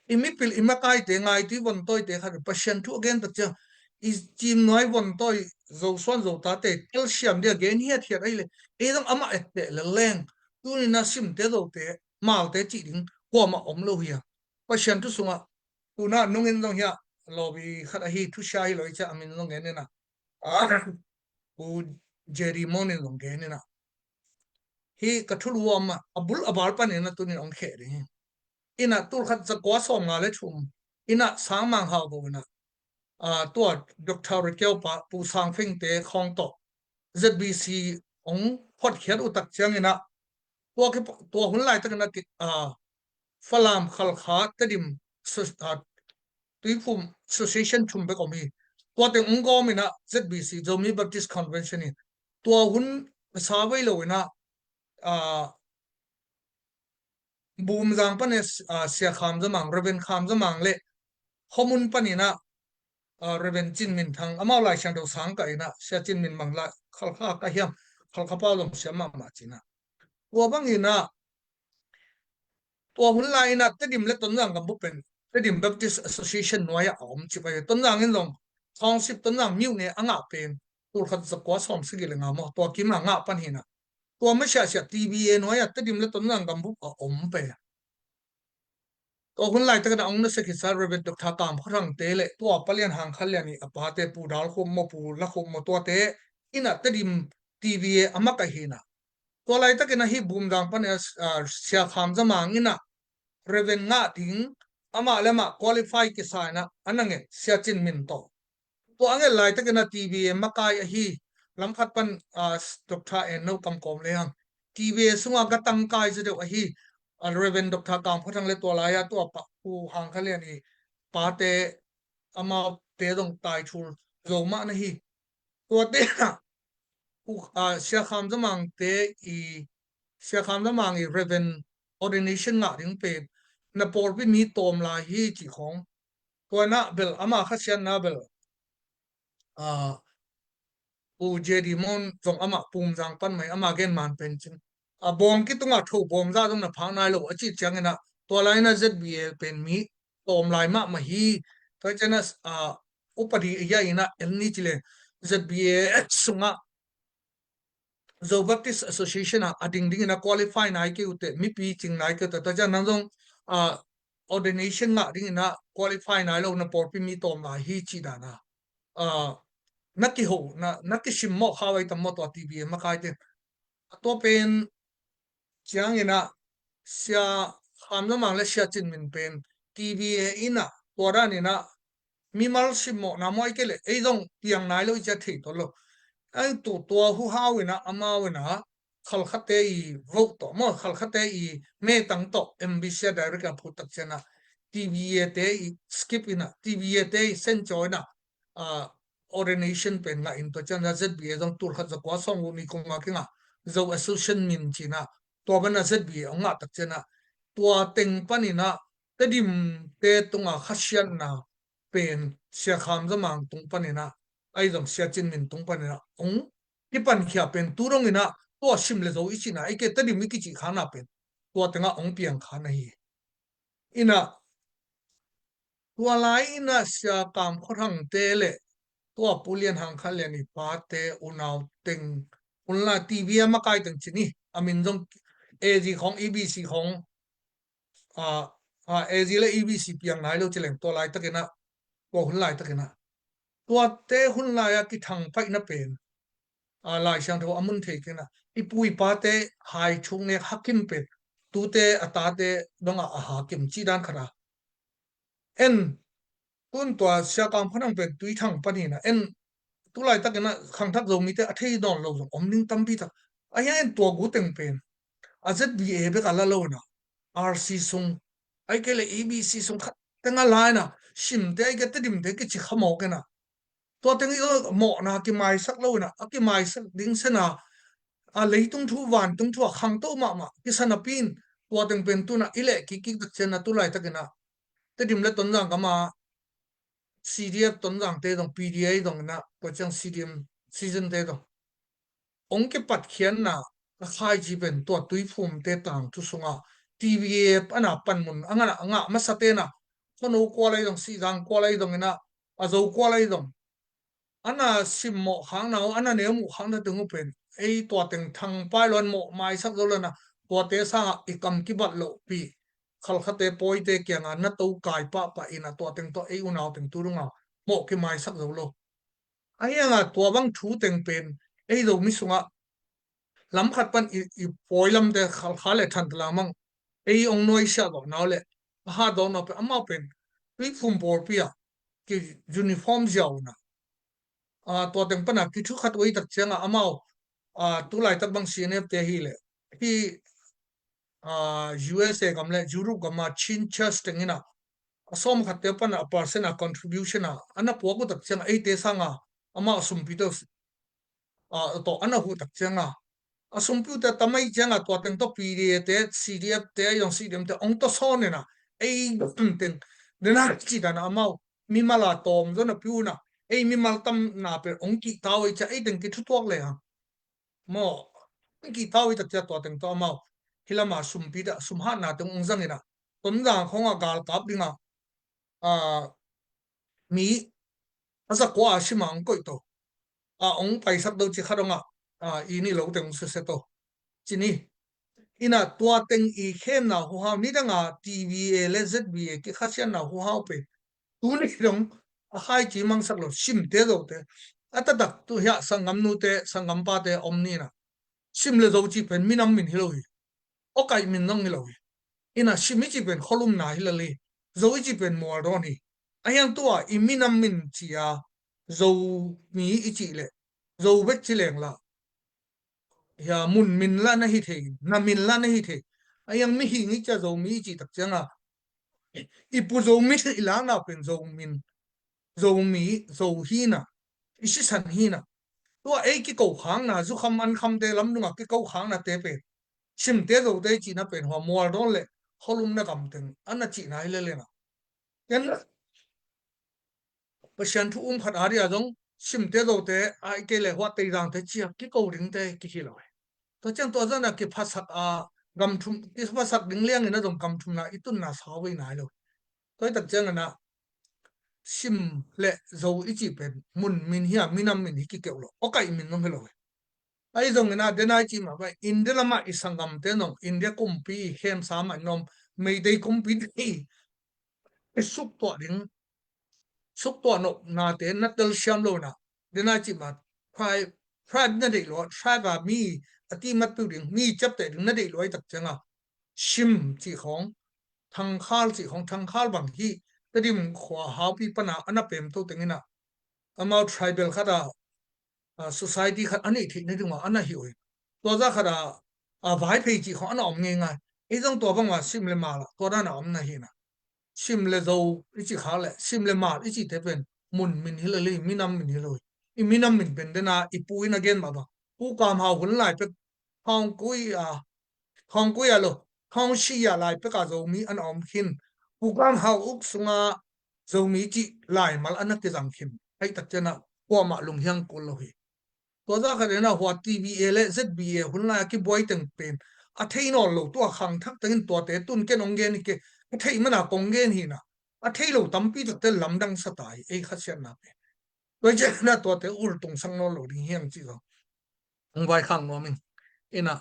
I mipil i makaite ngaitui von tawite khat Pasian thu a gen tak ciang i cim nuai von tawi Zosuan Zotate tel siam dia gen hiathiat ahi le, ei zong amah etteh lel leng. Tuni na Simte Zote Malte cih ding kuamah om lo hi a. Pasian thu sungah tuna nungin zong hi a, lawbi khat ahi, thusia hi lo i ciah a min zong gen ina. A, Pu Jerry Mon in zong gen ina. Hi ka thulu a mah a bul a bal panin a tunin hong kheh ding hi. Ina tul khat za kua sawm nga le thum ina Sang Mang Hau Go ina, a, tua Doctor Rikeu pa Pu Sang Fengte khawng tawh ZBC hong photkhiat uh tak ciang ina tua, tua hun laitak ina, a, Falam, Khalkha, Tedim, so-, a, Tuiphum Association thum bek om hi. Tua teng hong gawm ina ZBC, Zomi Baptist Convention hi. Tua hun a sa vei lo ina, a, Bumzang pan ina, a, Sia Kham Za Mang, Reverend Kham Za Mang le Homun pan ina, a, Reverend Cin Min Thang, amau Lai Siangtho sang kah ina, Sia Cin Min Mang la Khalkha ka hiam, Khalkha pau zong siam mahmah cina. Tua bang ina, tua hun lai ina Tedim le Tonzang gambup pen Tedim Baptist Association nuai a om ci pai. Tonzang in zong Township Tonzang miu ne a ngah pen tul khat za kua sawm sigi le nga maw, tua kim a ngah pan hi na. Tua masiahsiah TBA nuai a Tedim le Tonzang gambup a om pen. Tua hun laitak ina hong na sekisa Reverend Doctor Kam Khua Thangte le tua Pa Lian Hang Khan Lian i a pate Pu Dal Khum maw, Pu La Khum maw, tuate in ah Tedim T V A a makaih hi in ah. Tua laitakin ah hih Bumzang pan ah, ah, Sia Kham Za Mang in ah Reverend ngah ding amah le amah qualify kisa in ah a na nget Sia Cin Min tawh. Tua a nget laitakin ah T V A makai ahi, lamkhat pan, ah, Doctor En No kam kawm le hang T V A sungah ka tangkai zaw deuh ahi, ah, Reverend Doctor Kam Kha Thang le tua lai-ah tua pa Pu Hang Kha Lian i pate, amaute zong taikhul zo mah na hi. Tuate ah, ah, Sia Kham Za Mangte i, Sia Kham Za Mang i Reverend ordination ngah ding pen na pawlpi mi tawm lai hi cih khawng. Tua in ah bel ama khasiatna bel, ah, Pu J D Mon zong amah Bumzang pan mah hi, ama gen man pen cin, a bawng kitungah tho bawm zah zong na phak nai lo a cih ciangin ah tua lai in ah Z B A pen mi tawm lai mahmah hi. Tua ciangin ah, ah, upadi a hia in ah en ni ci leng Z B A sungah Zo Baptist Association ah a ding dingin ah qualify nai kei uh teh, mipi cing nai kei uh teh, tua ciang nang zong, ah, ordination ngah dingin ah qualify nai lo, na pawlpi mi tawm lai hi cih dan ah, ah, na kiho, na, na kisimmawh kha uh ahi tam maw tua T V A makaite. Tua pen ciangin ah Sia Kham Za Mang le Sia Cin Min pen T V A in ah tua dan in ah mimal simmawhna maw, ahih kei leh ei zong piang nai lo i ci a thei tuan lo. Ahih tu tua huhau in ah amau in ah Khalkhate i vote tawh maw, Khalkhate i metang tawh M B C a direct a phut tak ciang ah T V A te i skip in ah, T V A te i sen caw in ah, ah, ordination pen ngah in tua ciang ah Z B A zong tul khat za kua sawm guk ni kum a kingah Zo Association min ci in ah tua ban ah Z B A hong ngah tak ciang ah tua teng panin ah Tedim te tungah khasiatna pen Sia Kham Za Mang tung panin ah, ahi zong Sia Cin Min tung panin ah hong kipankhia pen tu dongin ah tua sim le zo i cihna, ahih kei leh Tedim i kicih khakna pen tua tengah hong piang kha na hi. In ah tua lai in ah Sia Kam Kha Thangte le tua Pu Lian Hang Kha Lian i pate unau teng, unau T V A makai teng ci ni, a min zong A Z khawng, E B C khawng, ah, ah, A Z le E B C piang nai lo ci leng tua laitakin ah, tua hun laitakin ah, tuate hun lai-a kithangpaihna pen, ah, Lai Siangtho a mun thei kei in ah i pu i pate hai thuk nek hakim pen tute a tate dongah a hakim cih dan khat a. En, tun tua Sia Kam Kha Thang pen Tuithang panin ah en, tu laitakin ah khangthak Zomite a thei nawn lo zong om ding tampi tak. A hia en tua gu teng pen a Z B A bek a la lo in ah R C sung, ahih kei leh E B C sung khat teng a la in ah simte, ahih kei leh Tedimte kici kha mawk in ah tua teng i mawhna kimaisak lo in ah, a kimaisak ding sen a, a leitung thu vantung thu a khangto mahmah kisa napi in tua teng pen tu in ah i leh kik kik tak ciang ah tu laitakin ah Tedim le Tonzang gam a C D F Tonzangte zong, P D A zong in ah tua ciang C D M season te zong hong kipatkhiatna a khaici pen tua Tuiphumte tangthu sungah T V A a na panmun a ngah, a ngah masate in ah Khonung kual ahi zong, Sihzang kual ahi zong in ah, a Zo kual ahi zong, a na simmawh khakna uh, a na neu muh khakna teng uh pen ei tua teng thangpai lo in, mawh maisak zo lo in ah tuate sangah i kam kibat lohpih Khalkhate pawite kiangah na to kai pahpah in ah tua teng tawh ei unau teng tu dongah mawh kimaisak zo lo. Ahi hangah tua bang thu teng pen ei Zomi sungah lamkhat pan i, i pawi lamte Khalkha le Thantlang mang ei hong nuaisiah zawh nau le a hat zawh nau pen amau pen Tuiphum pawlpi ah ki uniform ziau in ah, ah, tua teng pan ah kithu khat uh ahi tak ciangah amau, ah, tu laitak bang C N F te hi leh hih, ah, U S A gam le Europe gam ah Chin Church teng in ah a sawm khatte pan a percent a contribution a a na puak uh tak ciangah eite sangah amah a sumpi tawh, ah, tawh a na huh tak ciangah a sumpi uh te tam ahih ciangah tua teng tawh P D A te, C D F te, ahi zong C D M te hong tawsawn in ah ei teng denak cih dan ah amau mimal a tawm zaw napi un ah ei mimal tamna pen hong kihta uh ahi ciah ei teng kithutuak le hang maw, hong kihta uh ahi tak ciah tua teng tawh amau hih lamah sumpi tawh sumhatna teng hong zang in ah Tonzang khawngah galkap dingah, ah, mi a za kua a sim a hong koih to, a hong paisak do ci khat hong ah, ah, i nih lo teng hong susia to ci ni. In ah tua teng i khemna huhau, nidang a T V A le Z B A kikhasiatna huhau pen tuni dong a khaici mangsak lo, simte zote A taktak tu hiah sanggamnute sanggampate om nina. Sim le Zo cih pen minam min hi lo hi. Awkaih min zong hi lo hi. Ina sim i cih pen khualumna hi lel hi. Zo i cih pen mualdawn hi. A hiang tua i minam min ci a Zomi i cih le Zo bek ci leng la hia mun min la na hi thei, na min la na hi thei. A hiang mihing i cia Zomi i cih tak cianga i pu Zomi i lakna pen Zomin, Zomi, Zo hina, i sisan hina. Tua ei kiko khangna, zukham ankhamte lamdunga kiko khangnate pen Simte Zote cihna pen hua mualdawn le khualumna gamteng ana cihna hi lelena. Ken Pasian thu um khat a dia zong Simte Zote a i kei le hua Teizangte cia kiko dingte kihi lo hi. Tua ciang tua zana kiphasak a gamthum, kiphasak ding liangin a zong gamthumna i tunna sau vei nai lo. Tua i tak ciangana Sim le Zo i cih pen mun min hi a minam min hi kikeuh lo. Awkaih min zong hi lo hi. Ahi zongina dena i cih mah pai India lamah i sanggamte zong India kumpi i khemsa mah i nom Meitei kumpi i i suktuah ding, suktuah nopnate na telsiam lo na, dena i cih mah tribe, tribe na deih lo, tribe a mi a ti matpiu ding, mi ciapteh ding na deih lo i tak cianga Sim cih khawng, Thangkhal cih khawng, Thangkhal bang hi Tedim khua haupi pana ana pemto tengina amau tribal khata a society khat a neih theih nading uh a ana hi uh hi. Tua za khata a Vaiphei cih khawng ana om ngeingai. Ei zong tua bangma Sim le Mal ah tua dana om na hina. Sim le Zo i cih khak le Sim le Mal i cihte pen mun min hi lo hi, minam min hi lo hi. I minam min pen dena i pu in a gen mah bang Pu Kam Hau hun lai pek Thawngkui a, thawngkui a lo, thawngsi a lai peka Zomi ana om khin. Pu Kam Hau uk sunga Zomi cih laimal ana kizang khin. Ahi tak ciana kuamah lunghiang kul lo hi. Tua za khat ena hua T B A le Z B A hun lai a kibuai teng pen a thei nawn lo tua khang thak tengin tuate tun ken ong gen hi ke, a thei mana kong gen hina. A thei lo tampi takte lamdang sa ta hi ei khasiatna pen. Tua ciana tuate ultung sang nawn lo ding hiang cih zong hong vaikhak nuam ing. Ina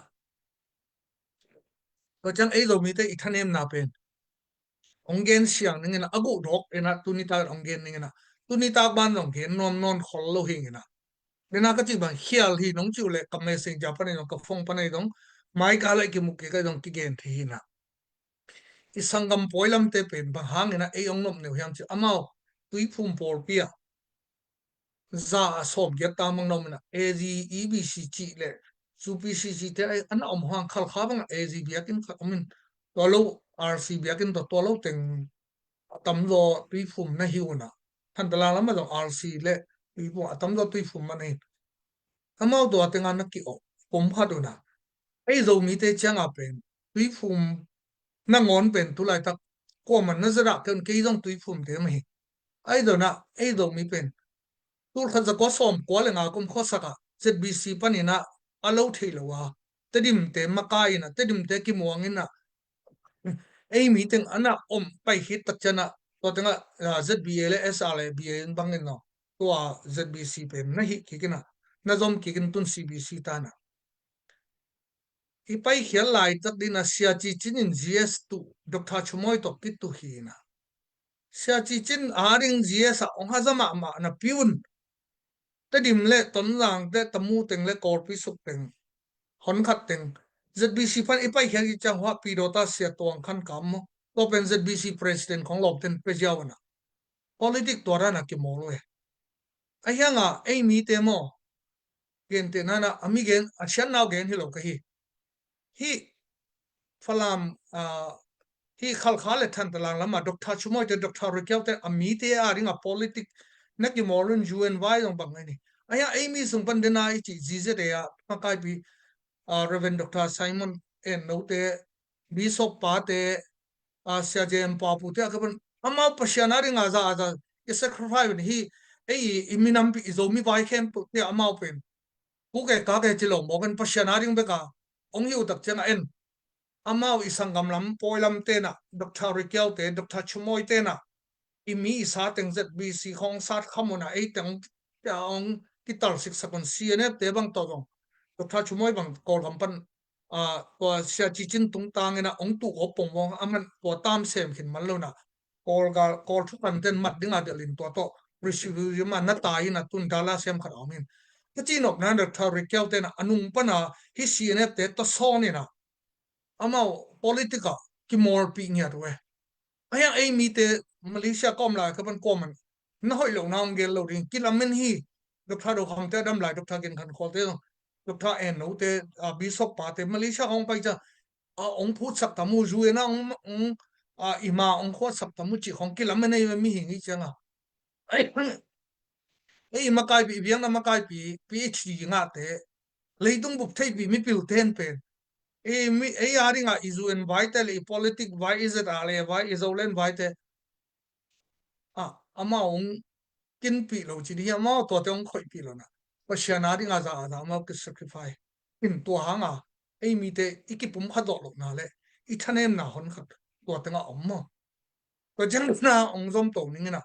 tua ciang ei Zomite i thanemna pen hong gen siang ningina a guh dawk ina tuni tak hong gen ningina tuni tak ban zong gen nuam nawn khol lo hingina. Dena ka cih bang khial hi nong cih uh le ka messenger panei zong ka phone panei zong maika le kimu kei ka zong kigen thei hina. I sanggam pawi lamte pen bang hangina ei hong nop neu hiam cih amau Tuiphum pawlpi ah za a sawm giat ta mang nopina A Z E B C cih le U P C C te ai ana om hang Khalkha banga A Z biakinn khat omin tua lo R C biakinn tua tua lo teng a tamzaw Tuiphum na hi una. Thantlang lama zong R C le Tuiphum a tamzaw Tuiphum man ahin. Amau tua tenga na ki-op pum khat una. Ei Zomite cianga pen Tuiphum nangawn pen tulaitak kuaman na zadah kei un kei zong Tuiphumte mah hi. Ahi zona ei Zomi pen tul khat za kua sawm kua le nga kum khuasakah Z B C panina a lo thei lo a Tedimte makaina Tedimte kimuangina ei mi teng ana om pai khit tak ciana tua tenga Z B A le S R le B A in bangin no tua Z B C pen na hih kikina na zom kikin tun C B C tana. I paikhiat laitak dina Sia Ci Cin in G S tu Doctor Chumoi tawh kitu hina. Sia Ci Cin a ding G S a ong haza mahmah na piun. Tedim le Tonzang te Tamu teng le Kawlpi suk teng honkhat teng Z B C pan i paikhiat i ciang hua pidawta Sia Tuang Khan Kam maw tua pen Z B C president khong lawmten pe ziau ana. Politik tua dana kimawl uh e. A hianga ei mite maw gentehna na a mi gen a siannau gen hi lo ka hi. Hih Falam hih Khalkha le Thantlang lama Doctor Chumoi te Doctor Rikiau te a mite a dinga politik na kimawl un U N vai zong bang ngai ni. A hiang ei mi sung pan dena i cih Z Z A a makaipi Reverend Doctor Simon En No te Bishop pa te Sia J M Papu te a ka pan amau Pasian a dinga za a za i sacrifice hi ei i minampi i Zomi vai khempeuh te amau pen kuk e kak e ci lo mawk in Pasian a ding beka ong hi uh tak cianga en amau i sanggam lam pawi lam tena Doctor Rikiau te Doctor Chumoi tena i mi i sa teng Z B C khong sat khamuna ei teng ong kital siksak un C N F te bang tawh zong Doctor Chumoi bang Kawlgam pan tua Sia Ci Cin tungtangina ong tuh awp pongmawng a man tua tam sem khin man lona Kawl thukan ten mat dinga delhin tua tawh Presidium ah na tai in a tun Dallas siam khat a om in. Ka cihnopna Doctor Rick Kiau te in a nung pan a hih C N F te tawsawn in a amau politic ah kimawlpih ngiat uh e. A hiang ei mite Malaysia ka om lai ka pan kuaman na hoih lohna hong gen lo ding kilamen hi. Doctor Do Kham te a dam lai, Doctor Gin Khan Khual te, Doctor En No te, a, Bishop pa te Malaysia hong pai ciang a hong phutsak tam uh, U N a hong, hong, a, ima hong khuatsak tam uh cih khong kilamen ei mihing i ciang a. Ei, ei makaipi, i biakna makaipi, P H D ngahte, leitung bup theipi mipil ten pen ei mi, ei a dingah i U N vaite le i politic vai, i Z R A vai, i Zoland vaite a, amau hong kinpih lo ci ding hi, amau tuate hong khoihpih lo na. Pasian a dingah za a za amau ki sacrifice in tua hanga ei mite i kipumkhat zawh lohna le i thanemna hon khat tua tengah om maw? Tua ciang na hong zom to ning in a,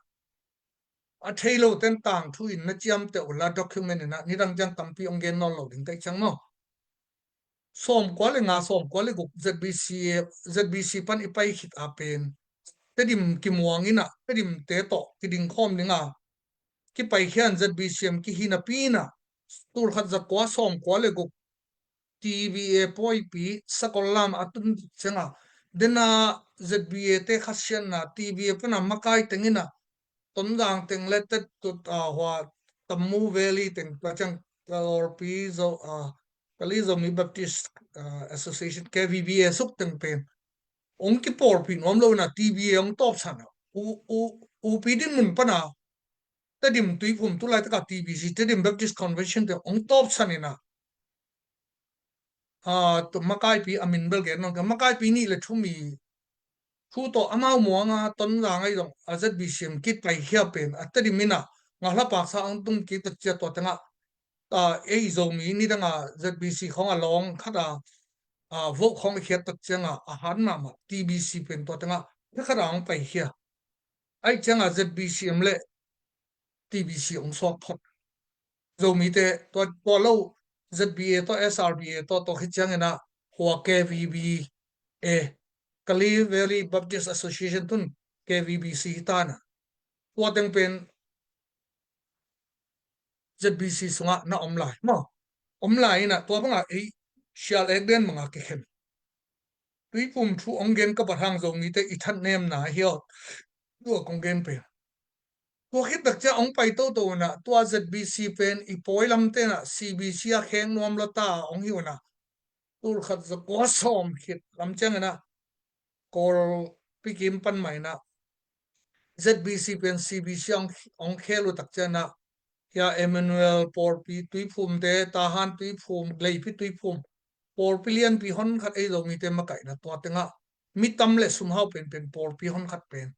a thei lo ten tangthu in na ciamteh uh la, document in a nidang ciang tampi hong gen nawn lo ding ka hih ciang maw? Sawmkua le nga, sawmkua le guk Z B C, Z B C pan i pai khit a pen Tedim kimuang in a, Tedim te tawh kiding khawm ding a kipaikhia in Z B C M kihi napi in a, tul khat za kua sawmkua le guk T B A pawipi Sakollam a tun ciang a, dena Z B A te khasiatna T B A pan a makai teng in a, Tonzang teng le tet tut, a, hua Tamu Valley teng, tua ciang Kawlpi Zo, a, Kali Zomi Baptist, a, Association, K V B A suk teng pen hong kipawlpih nuam lo in a, T B A hong tawpsan a, u, u, upi dinmun pan a Tedim Tuiphum, tu laitaka T B C, Tedim Baptist Convention te hong tawpsan in a, a, tu makaipi a min bel gen nawn kei, makaipi nih le thum i thu tawh amau muang a Tonzang ah zong a Z B C M kipaikhia pen a Tedim in a, nga hla paksa hong tung kik tak ciang tua teng ah, a, ei Zomi nidang a Z B C khong a lawng khat a, a, vote khong a khiat tak ciang a, a han mahmah T B C pen tua teng ah khat a hong paikhia. Ahih ciang a Z B C M le T B C hong suak phot. Zomite tua, tua lo Z B A tawh, S R B A tawh, tua khit ciang in a hua K V B A, Kali Valley Baptist Association tun K V B C hi ta in a, tua teng pen Z B C sungah na om lai maw? Om lai in a, tua bang a ei sial ek den bang a kikhen. Tuiphum thu hong gen ka bat hang Zomite i thanemna hi aw. Tua kong gen pen. Tua khit tak ciang hong pai toto in a, tua Z B C pen i pawi lam ten a C B C a kheng nuam lo ta hong hi uh in a, tul khat za kua sawm khit lam ciang in a, Kawlpi kim pan mah in a, Z B C pen C B C hong, hong khel uh tak ciang in a, hia Emmanuel pawlpi Tuiphum te, Tahan Tuiphum, Leipi Tuiphum, pawlpi lianpi hon khat ei Zomite makaihna tua teng ah mi tam le sum hau penpen pawlpi hon khat pen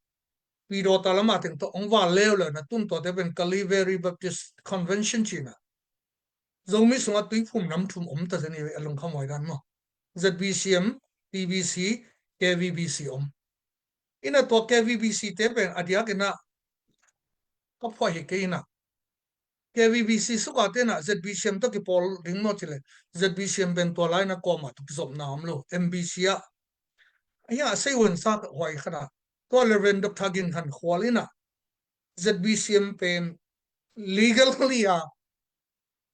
Pidawta lam a teng tawh hong val leuleu in a, tun tuate pen Kali Valley Baptist Convention ci in a, Zomi sungah tuiphum nam thum om ta zen hi ve, a lungkhamhuai dan maw? Z B C M, T B C, K V B C om. In a tua K V B C te pen a diak in a ka phuah hi kei in a, K V B C suk a te in a Z B C M tawh kipawl ding maw ci le, Z B C M pen tua lai in a kuamah tawh kizopna om lo, M B C ah. A hiang a sei uh hen sa huai khat a, tua Reverend Doctor Gin Khan Khual in a Z B C M pen legally a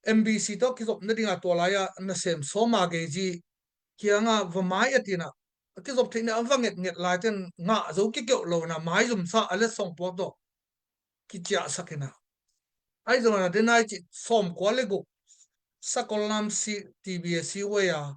M B C tawh kizop nading a tua lai a nasem sawm a gei ci kiang a va mai-et in a, a kizop theihna a va ngetnget lai ten ngah zo kikeuh lo in a, maizumsa a letsong puak tawh kiciahsak in a. Ahi zongin a denai cih sawmkua le guk Sakollam C, T B A C wei a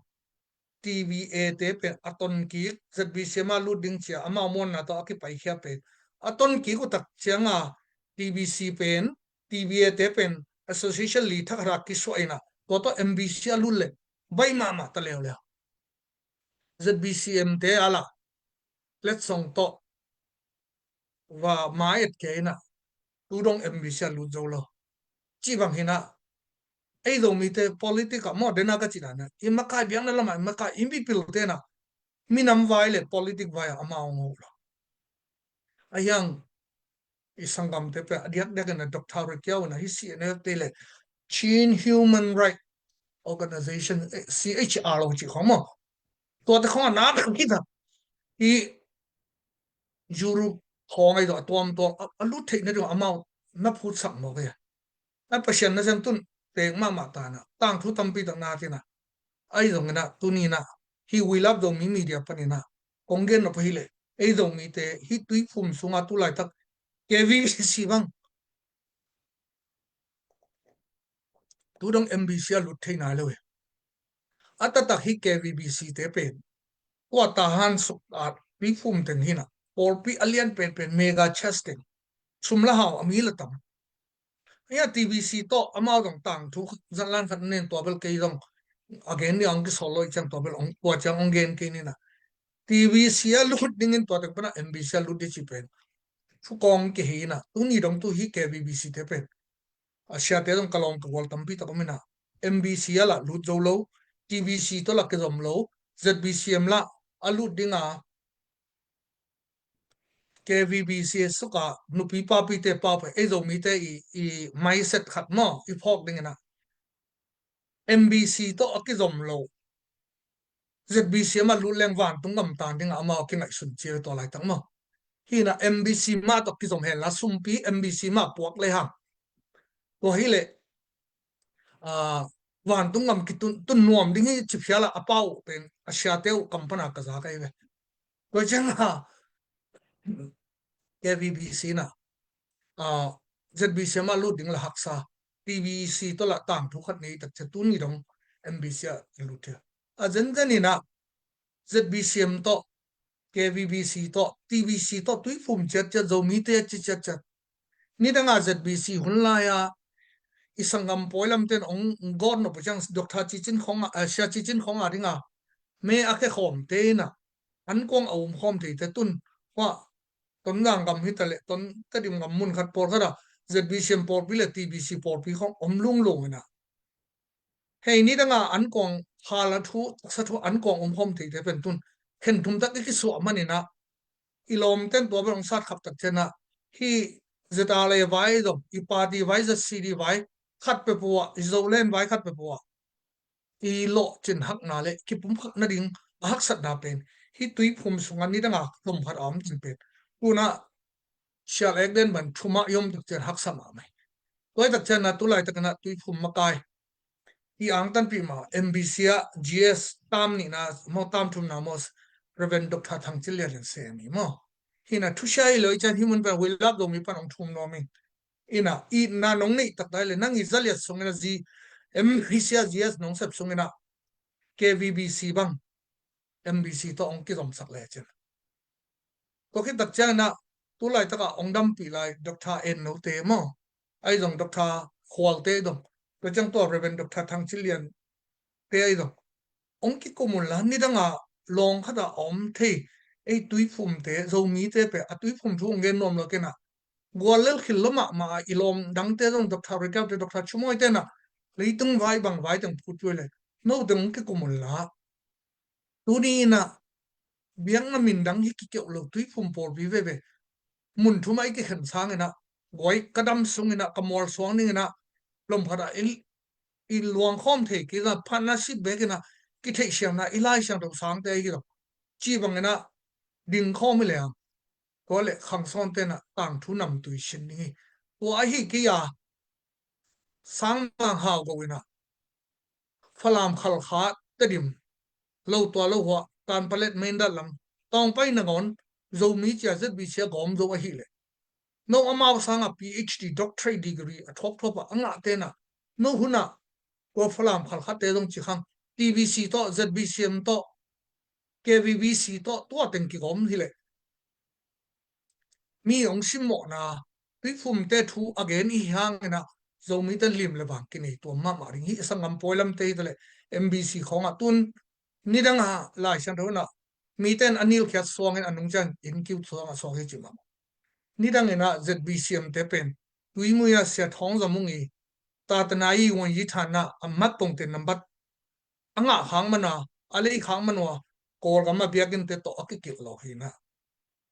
T B A te pen a ton kik, Z B C M a lut ding ci a amau muanna tawh a kipaikhia pen a ton kik uh tak ciang a T B C pen, T B A te pen association li thak khat a kisuah in a, tua tawh M B C a lut le baih mahmah ta leuleu. Z B C M te a la letsong tawh va mai-et kei in a, tu dong M B C a lut zo lo. Cih bang hi in a, ei Zomite politic ah maw, dena ka cih dan a, i makai biakna lamah i makai i mipil te in a, minam vai le politic vai ah amau hong huh lo. A hiang i sanggamte pen a diakdiak in a Doctor Rick Kiau in a hih C N F te le Chin Human Right Organization, eh, C H R O cih khong maw, tuate khong a nak khit a, hih Europe khong ahi zong a tuamtuam a, a lut theih nading amau na phutsak mawk hi. A Pasian na sem tun pek mahmah ta na, tangthu tampi tak na tina, ahi zongina tunina hi We Love Zomi Media panina kong gen nop ahileh, ei Zomite hi tuiphum sunga tulaitak K V B C bang tu dong M B C a lut thei nai lo hi. A taktak hi K V B C te pen tua Tahan suk a tuiphum teng hina pawlpi a lian penpen mega church teng sum la hau a mi la tam. Hia T B C tawh amau zong tangthu zanlan khat nen tua bel kei zong a gen ni ang kisol lo i ciang tua bel ong tua ciang ong gen kei nina. T B C a lut dingin tua tek pana M B C a lut di ci pen. Thu kong kihina tuni dong tu hi K V B C te pen. A siate zong ka lawm ka gual tampi tak om ina. M B C a la lut zo lo, T B C tawh la kizom lo, Z B C M la a lut dinga K V B C suka nupi papite pau pen ei Zomite i, i mindset khat maw i phawk dingina M B C tawh a kizom lo Z B C M a lut leng vantung gam tan dinga amau a kingaihsun cia tua laitak maw. Hina M B C mah tawh kizom henla sumpi M B C mah puak le hang. Tua hileh vantung gam kitun tun nuam ding hi ci phiala a pau pen a siate uh kam pana ka za ka hi ve. Tua cianga K V B C na Z B C M a lut ding la haksa, T B C tawh la tangthu khat nei tak cia tuni dong M B C a lut thia. A zenzen ina Z B C M tawh K V B C tawh T B C tawh tuiphum ciatciat Zomite a ci ciatciat. Nidanga Z B C hun laia i sanggam pawi lamten ong gawt nop uh ciang Doctor Cicin khonga, eh, Sia Cicin khonga dinga me a khe khawmte ina an kuang a um khawm theite tun hua Tonzang gam hitaleh Ton Tedim gam mun khat pawlkhata Z B C M pawlpi le T B C pawlpi khong om lunglung ina. Hei nidanga an kuang hala thu taksa thu an kuang um khawm theite pen tun khen thum tak i kisuah manina i lawmten tua bel ong sat khap tak ciana hi Z R A vai zong i party vai Z C D vai khat pe pua i Zoland vai khat pe pua i lawh cin hakna le kipum khak nading a haksatna pen hi tuiphum sunga nidanga hlum khat a om cin pen tuna sial ek den ban thuma i om tak cian haksa mahmah hi. Tua i tak ciana tulai takana tuiphum makai i angtanpih ma M B C a G S tam nihna maw tam thumna maw Reverend Doctor Thang Cin Lian in sem hi maw. Hina thusia hi lo i cian hi mun pen We Love Zomi pan ong thum nuam hi. Ina itna nong neih tak dai le nang i zaliat sungina zi M B C a G S nong sep sungina K V B C bang M B C tawh ong kizomsak le cin. Tua khit tak ciangina tulaitaka ong dampih lai Doctor En Note maw, ahi zong Doctor Khualte zong, tua ciang tua Reverend Doctor Thang Cin Lian te ahi zong ong kikum unla nidanga lawng khata a om thei ei tuiphumte Zomite pe a tuiphum thu ong gen nuam lo kena gual lel khil lo mahmah a i lawm dangte zong Doctor Rikau te Doctor Chumawite na leitung vai bang vai teng phut tuai le no teng ong kikum unla. Tuni ina biakna min dang hi kikeuh lo tuiphum pawlpi veve mun thuma i kikhen sangina guai ka dam sungina ka mual suang ningina lom khata i luang khawm thei kina partnership bekina kitheihsiamna i Lai Siangtho sangte ahi kilo ci bangina ding khawm hi le ang tua le khangsawn tena tangthu namtui sin ding hi. Tua ahi kei a Sangmang Hau Go ina Falam Khalkha Tedim lo tua lo hua Kanpalet Mindat lam tawngpai nangawn Zomi cia Z B C a gawm zo ahi le no amau sanga P H D doctorate degree a thuak thuapa a ngah tena no huna tua Falam Khalkha te zong ci khang T B C tawh Z B C M tawh K V B C tawh tua teng kigawm hi le mi ong simmawhna tuiphumte thu a gen i hi hangina Zomite lim le vang kinei tuam mahmah ding hi. Sanggam pawi lamte hi tale M B C khawngah tun nidanga Lai Siangtho na miten a nilkhiat suangin a nungciang in kiu suangah suak hi ci mahmah. Nidangina Z B C M te pen tuimuia Sia Thawng Za Mung i tatana i uan yi thanna a mat pongte nambat a ngah khang manua a lei khang manua Kawlgam a biakinte tawh a kikilh lo hina.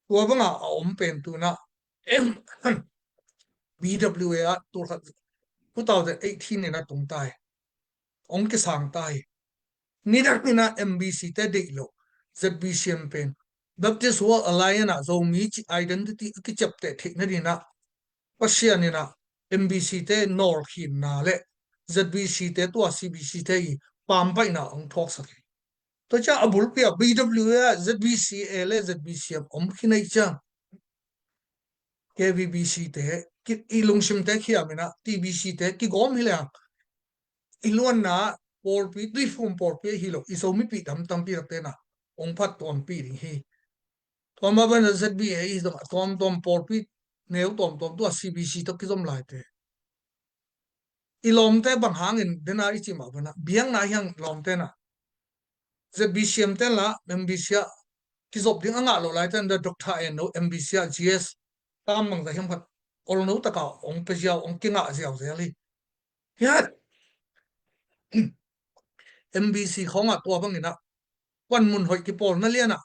Tua banga a om pen tuna M B W A a tulkhat two thousand eighteen ina tung tai. Ong kisang tai. Nidang ina M B C te deih lo Z B C M pen Baptist World Alliance a Zomi ci identity a kiciapteh theih nadina Pasian ina M B C te nawlkhinna le Z B C te tua C B C te i pampaihna hong thuaksak hi. Tua ciang a bulpi ah B W A, Z B C A le Z B C M om khin ahih ciang K V B C te ki, i lungsim te khiam in ah T B C te kigawm hi leng i luanna pawlpi, tuiphum pawlpi ahi lo, i Zomipih dam tampi tak te in ah hong phattuampih ding hi. Tua mah bangin Z B A i zong a tuamtuam pawlpi neu tuamtuam tua C B C tawh kizom laite i lawmte bang hangin dena i cih mah bangin ah biakna hi hang lawmte in ah Z B C M te la M B C ah kizop ding a ngah lo laite in ah Doctor En No M B C ah G S tam bangzah hiam khat olno taka hong pia ziau, hong kingah ziau zel hi. Hiah M B C khawngah tua bangin ah panmun hoih kipawlna lianah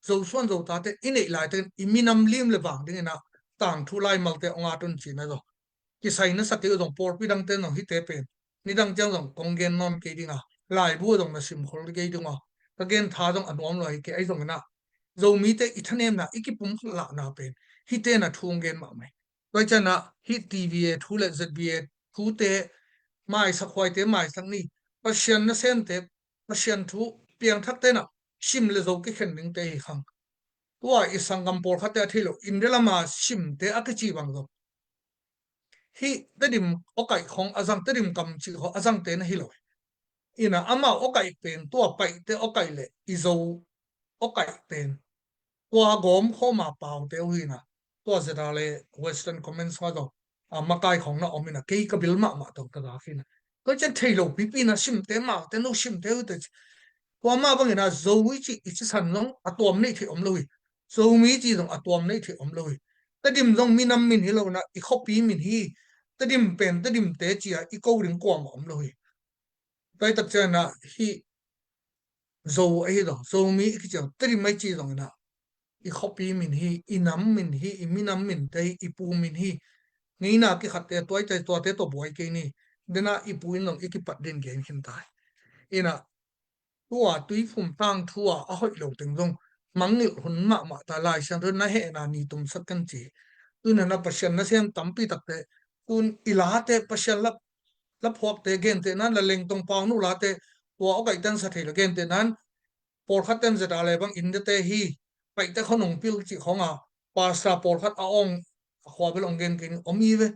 Zosuan Zotate i neih laitakin i minam lim le vang dingin ah tangthu laimalte hong at un cihna zaw kisai na sa kei uh zong pawlpi dangte zong hihte pen nidang ciang zong kong gen nawn kei ding a, laibu zong na simkhol kei ding a, ka gen tha zong a nuam lo hi kei. Ahi zongin ah Zomite i thanemna, i kipumkhat lahna pen hihte na thu hong gen mahmah hi. Tua ciangin ah hih T V A thu le Z B A thute maisak huaite maisak ni. Pasian nasemte, Pasian thu piangthakte in ah sim le zo kikhen dingte hi khang. Tua i sanggam pawlkhatte a thei lo, India lama simte a kici bang zong hih Tedim awkaih khong a zang, Tedim kam cih khong a zangte na hi lo hi. In ah amau awkaih pen tua Paite awkaih le i Zo awkaih pen tua gawm khawma paute uh hi in ah tua Z R A Western Command sungah zong a makai khong na om in ah kei ka bil mahmah tawh ka gak hi in ah. Tua ciang thei lo pipi in ah simte maute no simte uh te ci. Tua mah bangin ah Zo i cih i cisan zong a tuam neih theih om lo hi. Zomi cih zong a tuam neih theih om lo hi. Tedim zong minam min hi lo in ah i khuapi min hi. Tedim pen Tedimte ci a i ko ding kuamah om lo hi. Tua i tak ciangin ah hih Zo ahi zong, Zomi i kici zong, Tedim ahi ci zongin ah i khuapi min hi, i nam min hi, i minam minte hi, i pu min hi. Ngeina kikhatte tuaite tuate tawh buai kei ni. Dena i pu in zong i kipat din gen khin ta hi. In ah tua tuiphum tangthu a a hoih lo teng zong mangngilh hun mahmah ta, Lai Siangtho na hehna ni tumsak kan ci. Tun in ah Pasian nasem tampi takte tun i late Pasian la, laphuakte gentehna in ah Lengtong Pauno late tua awkaihte in sa thei lo, gentehna in pawlkhatte in Z R A bang India te hi, Paite khuanungpil cih khong a pastor pawlkhat a awng a khua bel hong gen kei ni om hi ve.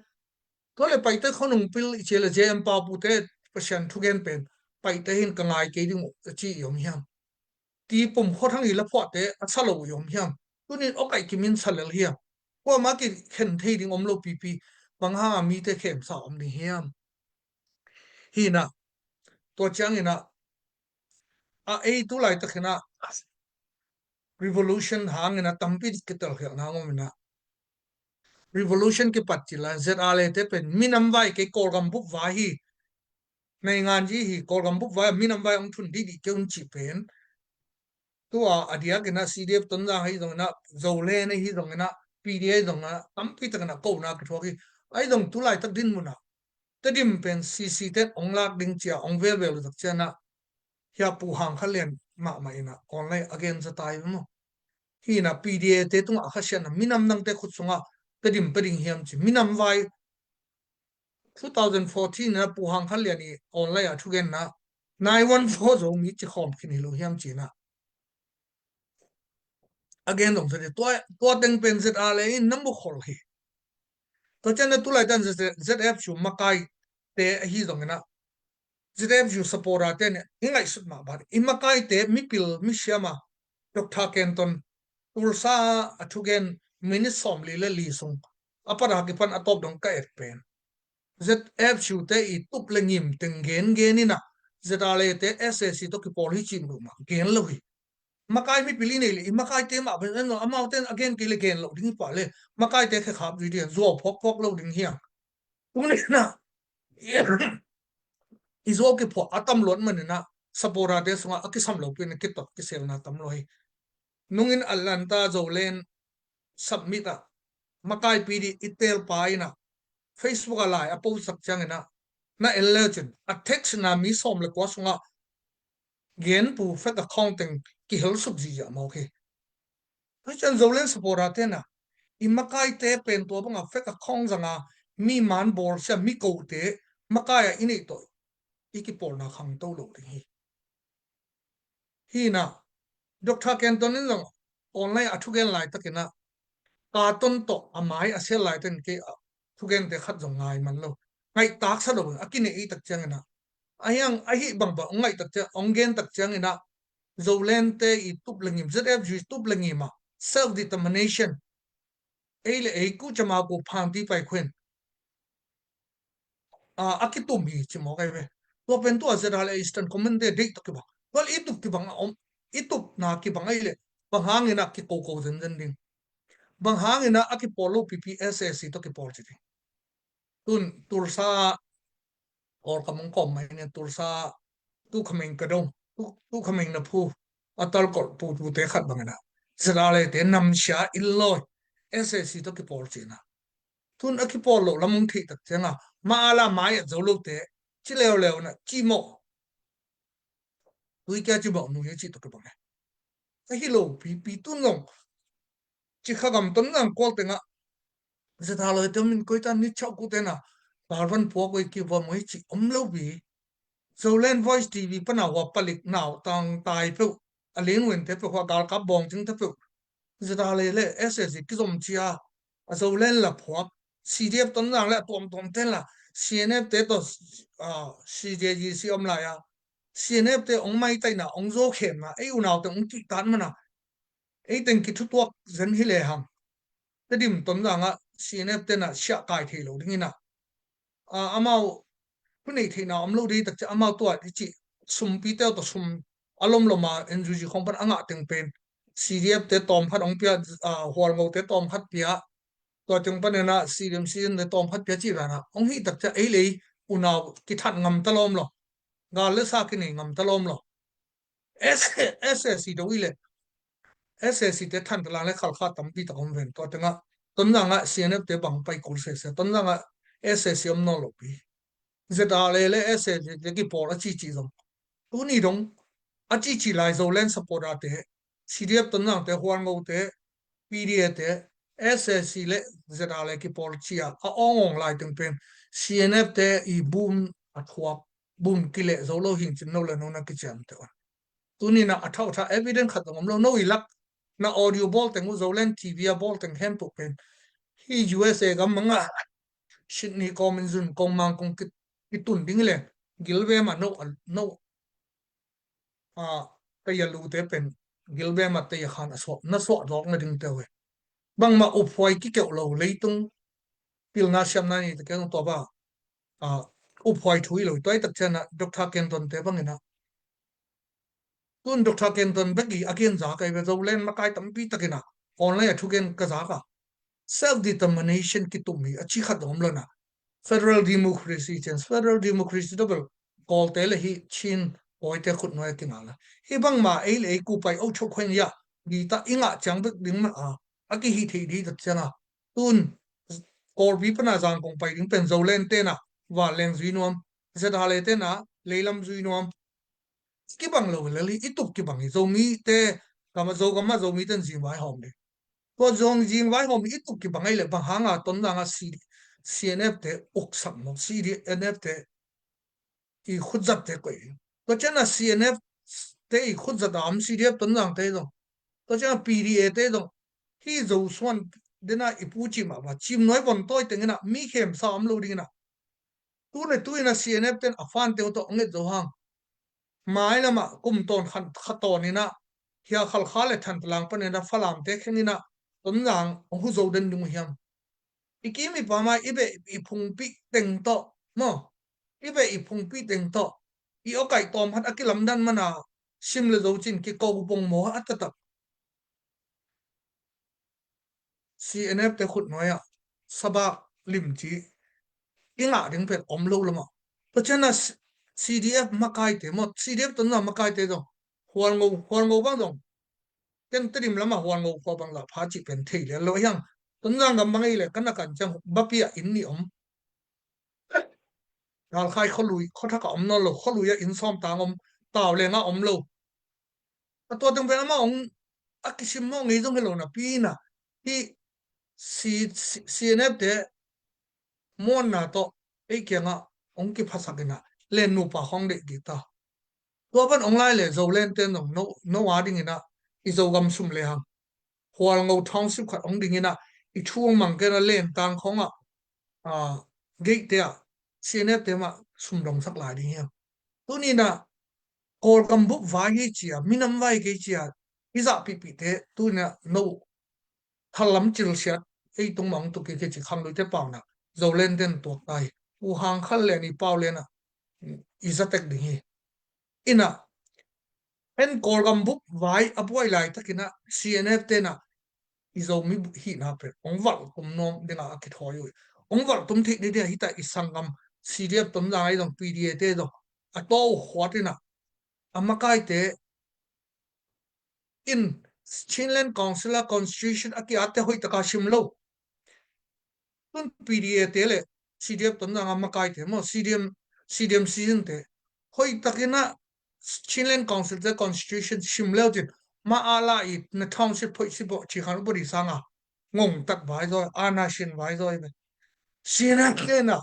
Tua le Paite khuanungpil i ci le J M Paupute Pasian thugen pen Paite hi in ka ngai kei ding uh a ci i om hiam? Tipum khuathang i laphuahte a sa lo i om hiam? Tunin awkaih kimin sa lel hiam? Kuamah kikhen thei ding om lo pipi, bang hanga mite khemsa om ding hiam? Hi in ah tua ciangin ah a ei tu laitakin ah revolution hangin ah tampi kitelkhialhna hang om in ah revolution kipat cih la Z R A te pen minam vai kei, Kawlgam bup vai hi. Naingan ji hi, Kawlgam bup vai, minam vai hong thun dihdih kei un cih pen tua a diakin ah C D F Tonzang ahi zongin ah, Zoland ahi zongin ah, P D A ahi zongin ah tampi takin ah kohna kithuak hi. Ahi zong tu laitak dinmun ah Tedim pen C C te hong lak ding ci a hong velvel uh tak ciangin ah hia Pu Hang Khan Lian mahmah in ah online a gen za tai ve maw? Hi in ah P D A te tungah a khasiatna minam dangte khut sungah Tedim pia ding hiam ci minam vai two thousand fourteen in ah Pu Hang Khan Lian i online a thugenna nine one four Zomi ci khawm khin hi lo hiam ci in ah a gen zong sa dih. Tua, tua teng pen Z R A in na mukhol hi. Tua ciangin ah tu laitak Z, Z F U makaite ahi zongin ah Z F U supporter te nih i ngaihsut mah bang i makaite mipil misiam a Doctor Kenton Tulsa a thugen minute sawmli le li sung a pat a kipan a tawp dong ka et pen Z F U te i tup le ngim teng gen gen in ah Z R A te S A C tawh kipawl hi cih mah gen lo hi. Makai mipil i nei le i makaite mah pen amaute a gen kei le gen lo ding hi pah le makaite khekhap dih dih zuau phawkphawk lo ding hiang. Tung le na i zuau kiphuah a tam luat man in ah supporter te sungah a kisam lo pi in ah kitot kiselna tam lo hi. Nungin Atlanta Zoland submit ah makaipi dih i telpa in ah Facebook a lai a post sak ciangin ah na en le cin a text na mi sawm le kua sungah genpu fake account teng kihel suk zihziah mawk hi. Tua cian Zoland supporter te na i makaite pen tua banga fake account zanga mi man bawlsia, mi kote makai-ah i neih tawh i kipawlna khangto lo ding hi. Hi na, Doctor Kenton in zong online a thugen laitakin ah, Katon tawh a mai a sel laitakin kei a thugente khat zong ngai man lo. Ngaihtaksa lo, a kinei i tak ciangin ah, a hiang ahi bangbang hong ngaih tak ciang, hong gen tak ciangin ah, Zolente i tup le ngim, Z F U i tup le ngim ah self determination, ei le ei ku cama ku phanti pai khuin a, a kitum hi ci mawk ai ve. Tua pen tua ZRA le Eastern Command te deih tawh kibang. Tua le i tup kibang a om, i tupna kibang ai le, bang hangin a kikoko zenzen ding. Bang hangin a kipawl lo pipi SAC tawh kipawl ci ding. Tun Tulsa, Kawlkam hong kawm mai nia, Tulsa, tu khameng ka dong, tu, tu khameng na phu, a talkolh putute khat bangin a, ZRA le te namsia in lawi, SAC tawh kipawl ci na. Tun a kipawl loh lam hong theih tak cianga, ma a la mai at zo lote, ci leuleu na, ci mawh. Tui kia ci mawh nui a ci tawh kibang e. Ahi lo pipi tun zong, ci kha gam Tonzang kual tengah, ZRA le te min koi ta ni chau ku tena, Palvan puak oi ki va moi ci om lo pi. Zoland Voice TV pana hua palik nau tang tai peuh, a len wen te peuh, hua galkap bawng cing te peuh, ZRA le le SAC kizom cia, a Zoland la phuak, CDF Tonzang le a tuamtuam ten la, CNF te tawh, ah, CJGC om lai a, CNF te ong maitaina, ong zo khemna, ei unau te ong kihtan mana, ei teng kithutuak zen hi le hang. Tedim Tonzang ah CNF tena siah kai thei lo dingin ah, a, amau thu nei theihna om lo dei tak ciah amau tua i cih sumpi teu tawh sum a lomlom a NUG khong pan a ngah teng pen CDF te tawm khat hong pia, a, Hualngo te tawm khat pia, tua teng panin ah CDM, CDM te tawm khat pia cih dan ah hong hih tak ciah ei lei unau kithat ngam ta lawm lo. Gal le sa kinei ngam ta lawm lo. SAC do i le SAC te Thantalang le Khalkha tampi tak om ven. Tua tengah Tonzang ah CNF te bang pai kul sese. Tonzang ah SAC om nawn lo pi. ZRA le le SAC te kipawl a cici zong, tuni dong a cici lai Zoland supporter te, CDF Tonzang te, Hualngo te, PDA te, SAC le ZRA le kipawl cia a awngawng lai teng pen CNF te i bum a thuak, bum kileh zo lo hing cin no le no na kiciam te on. Tuni na a thau tha evidence khat zong om lo, no i lak na audio bawl teng uh, Zoland TV a bawl teng hempuk pen hi USA gam manga Sydney kawmin zun kong mang kong ki, kitun ding le gilvem a no, a no, a, tei a lute pen gilvem a tei a khan a suak, na suak zawk na ding teu he. Bangmah uphuai kikeuh lo leitung pilna siamna ni te keng tua ba, a, uphuai thu i lo i tuai tak ciana Doctor Kenton te bangina. Tun Doctor Kenton bek i a gen za kai ve, Zoland makai tampi takina online a thugen ka za ka. Self determination kitum hi a ci khat zong om lo na. Federal democracy cian, federal democracy double Kawlte le hi Chin Kawite khutnuai a kinga la. Hi bangma ei le ei kupai o chok khuai ni a, di ta i ngah ciang bek ding ma a, a kihi thei di tak ciana. Tun Kawlpi pana Zangkong pai ding pen Zoland tena vanleng zui nuam, ZRA le tena leilam zui nuam. Kibang lo lel hi, i tup kibang hi. Zomite, gama Zogama Zomite zingvai hawm ding. Tua zong zingvai hawm i tup kibang ei le bang hanga Tonzanga C, CNF te uksak mawk, CDNF te i khutzat te koih. Tua ciana CNF te i khutzat a om CDF Tonzang te zong, tua ciana PDA te zong, hi Zosuan dena i pu cim a va cim nuai von tawi tengina mi khemsa om lo dingina. Tu le tu ina CNF ten a fan teu tawh nget zo hang. Mai lama kum tawn khan kha tawn ina hia Khalkha le Thantalang panina Falam te khengina Tonzang hong hu zo den dung hiam? I kim i pama i beh i phungpih teng tawh maw, i beh i phungpih teng tawh i awkaih tawm hat a kilamdan mana sim le zo cin kiko bong maw a tatak. CNF te khutnuai ah sabak limci i ngah ding pen om lo lama. Tua ciana CDF makaite maw, CDF Tonzang makaite zong Hualngo, Hualngo bang zong ken Tedim lama Hualngo khua bang zah pha cih pen thei lian lo hiang. Tonzang gam bang ei le kan a kan ciang bapi ah inn nih om. Galkhai khualui, khuathak a om nawn lo, khualui ah inn sawm tang om, tau lenga om lo. A tua teng pen amah ong a kisim mawh ngei zong hi lo napi ina hi. C, C, CNF te muanna tawh ei kiangah hong kiphasak inah len nupa khawng deih kik ta. Tua pan hong lai le Zoland ten zong no, no a ding inah i Zogam sum le hang Hualngo township khat hong ding inah i thu hong mang kei inah lentang khawngah, ah, gate te ah C N F te mah sum dongsak lai ding hiam? Tuni inah Kawlgam bup vai hi cia, minam vai kei cia i zahpihpihte tuni inah no thalam cilsiat ei tung mah hong tuk kik hi ci khangluite pau inah Zoland ten tuak ta hi. U Hang Khal le ni pau le inah i zatek ding hi. Inah en Kawlgam bup vai a buai laitak inah C N F te inah i Zomi hihna pen hong valh tum nuam dingah a kithawi uh hi. Hong valh tum theih ni dingah hita i sanggam C D F Tonzang ahi zong P D A te zong a taw uh khuat inah a makaite in Chinland Council a constitution a ki-atte hoih taka sim lo. Tun P D A te le C D F Tonzang a makaite maw, C D M, C D M season te hoih takin ah Chinland Council te constitution sim leu cin ma a la i na township hoih si pawh ci khan upadi sanga ngong tak vai zaw, ana sin vai zaw i ve. C N F te na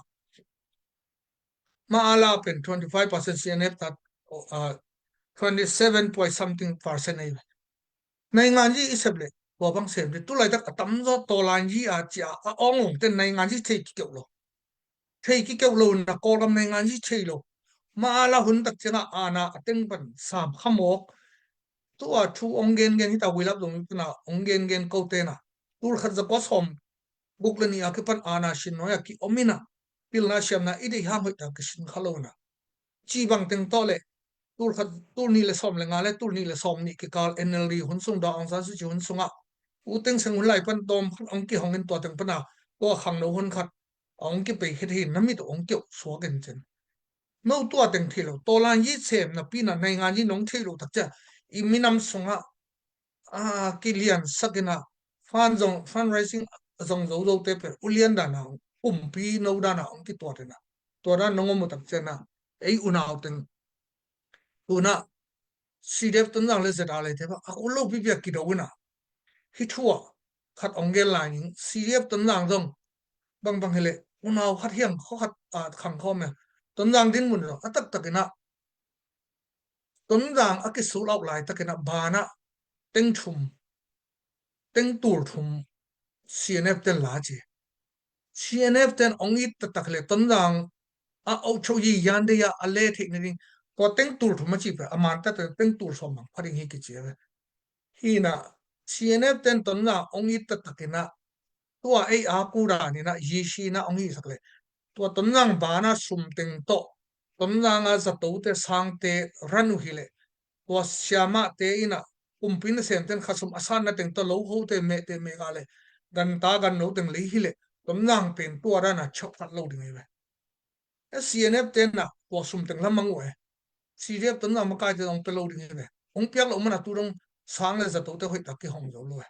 ma a la pen twenty five percent C N F ta, uh, twenty seven point something percent ei ve. Nainganzi i sep le tua bang sem le tulaitak a tamzaw tawlanzi a cia a awngawng ten nainganzi thei kikeuh lo. Thei kikeuh lo na Kawlgam nainganzi thei lo. Ma a la hun tak ciangah ana a teng pan sam khamawk. Tua thu ong gengen hita huilap zong pana ong gengen ko tena tulkhat zakua sawm guk le ni a kipan ana sin nuai a ki om ina pilna siamna i deih hang hoih ta kisin kha lo na. Ci bang teng tawh le tulkhat, tulnih le sawm le nga le tulnih le sawm nih kikal N L D hun sung Daw Aung San Suu Kyi hun sungah u teng seng hun lai pan tawm khat ong kihong in tua teng pana tua khangno hun khat a ong kipei khit hi na mit ong kiuh suak in cin. No tua teng thei lo, tawlan yi sem na pina naingan yi nong thei lo tak cia i minam sungah a kilian sakina fan zong fundraising zong zo zo te pe ulian dana kumpi no dana ong kituat ina tua dan nong om tak ciana ei unau teng tuna C D F Tonzang le Z R le te ba a kul lo pipi a kido ina hi thua khat ong gel lai ning C D F Tonzang zong bang bang hele unau khat hiang kho khat a khang kho me Tonzang din mun zong a tak tak ina Tonzang a kisul auh lai takin a banah teng thum, teng tul thum C N F ten la ci. C N F ten ong it taktak le Tonzang a auh cho yi yan de ya a le theih na ding tua teng tul thum a ci pe a man ta teng tul sawm bang pha ding hi kici a ve. Hina C N F ten Tonzang ong it taktak ina tua ei a ku dan ina yi si na ong hi sak le tua Tonzang bana sum teng tawh Tonzang a zato te sang te ran uh hi le tua siamah te ina kumpi na sem ten khasum a san na teng tawh lo ho te meh te meh ga le ganta gan no teng lei hi le Tonzang pen tua dan a chok khat lo ding hi ve. E C N F te na tua sum teng lamang uh e C D F Tonzang makai te ong pe lo ding hi ve. Ong piak lo mana tu dong sang le zato te hoih tak kihong zo lo e.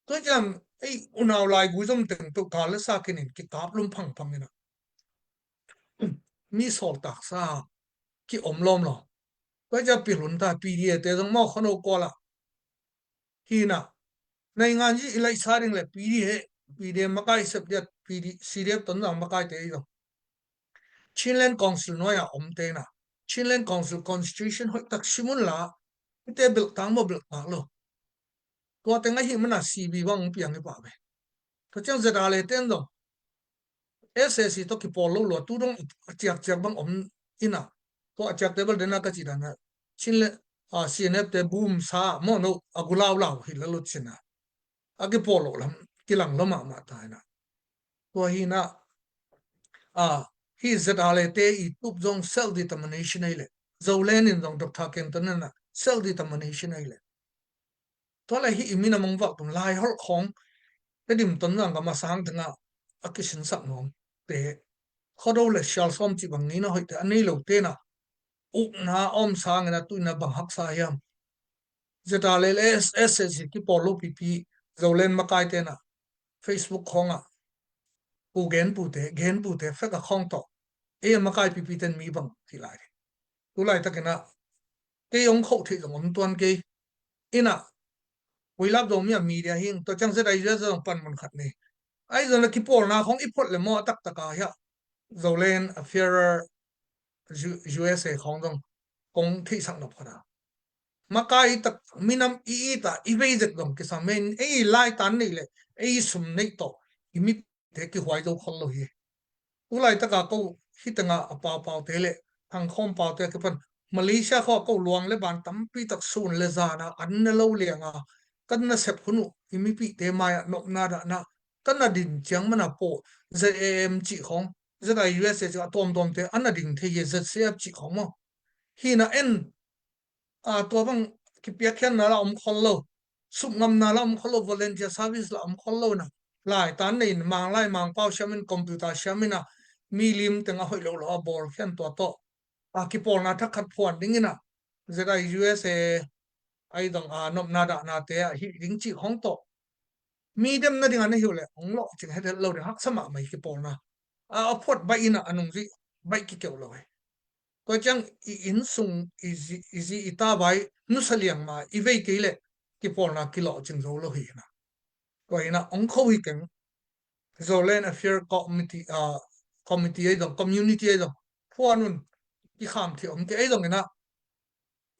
Tua ciam ei unau lai gui zom teng peuh kal le sa kinin kikap lum phangphang ina mi sawl taksa ki om lawm lo. Tua ciam pilhun ta P D A te zong maw khono kuala hina naingan yi i laihsa ding le P D A, P D A makai sep diat P D, C D F Tonzang makai te i zong Chinland Council nuai a om te na Chinland Council constitution hoih tak simun la i te belh tang maw belh tak lo. Tua teng ahi mana C B bang piang i pah ve. Tua ciang Z R le ten zong S A C tawh kipawl lo lua tu dong a ciak ciak bang om ina tua a ciak te bel dena ka ci dana Chin le a C N F te bum sa maw no a gulau lau hi la lut sina a kipawl lo lam kilang lo mahmah ta ina. Tua hina a hi Z R le te i tup zong self determination ei le Zoland in zong Doctor Kenton ina self determination ei le Tua le hi i minam ong valh tum lai holh khawng Tedim Tonzang gam a sang tengah a kisinsak nuam te Khuado le Sial Sawm cih bang nina hoih te a nei lo tena ukna a om sangin a tuina bang haksa hiam? Z R le le S S C kipawl lo pipi Zoland makai tena Facebook khawngah u genpute genpute fek a khawng tawh ei a makai pipi ten mi bang hi lai. Tulai takin ah kei ong khoh theih zong om tuan kei ina huilap zong mi a media hing tua ciang Z I Z zong pan mun khat ni Ahi zongin a kipawlna khawng i phot le maw a taktak a hiah Zoland Affairs U-, U S A khawng zong kong theihsak nop khat a. Makai tak minam i it a i vei zek zong kisam men ei laitan neih le ei sum neih tawh i mipite kihuai zo khol lo hi. Tu laitaka ko hih tengah a Pau Paute le Thang Khawm Paute a kipan Malaysia khawng ko luang le ban tampi tak sun le zana an na lo lianga kan nasep hun uh i mipite mai-ah nopna dahna kan na din ciang mana pawh Z A M cih khawng, Z I U S A cih a tuamtuamte an na ding thei hi, Z C F cih khawng maw. Hina en a, tua bang kipiakkhiatna la om khol lo, supngamna la om khol lo, volunteer service la om khol lo na. Laitan nei in, Manglai Mangpau siamin, computer siamin a, mi lim teng a hoih lo lo a bawl khian tua tawh a kipawlna thak khat phuan dingin a, Z I U S A ahi zong a nopna dahnate a hih ding cih khawng tawh mi dem nading a na hi uh leh hong lawhcing hethet lo ding, haksa mahmah hi kipawlna. A, a phuat baih in a, a nungzui baih kikeuh lo hi. Tua ciang i innsung, i zi, i zi i ta vai nusa liang ma i vei kei leh kipawlna kilawhcing zo lo hi in a. Tua in a hong kho hi keng. Zoland Affairs Committee, a, committee ahi zong, community ahi zong phuan un. Kikham thei om kei, ahi zongin a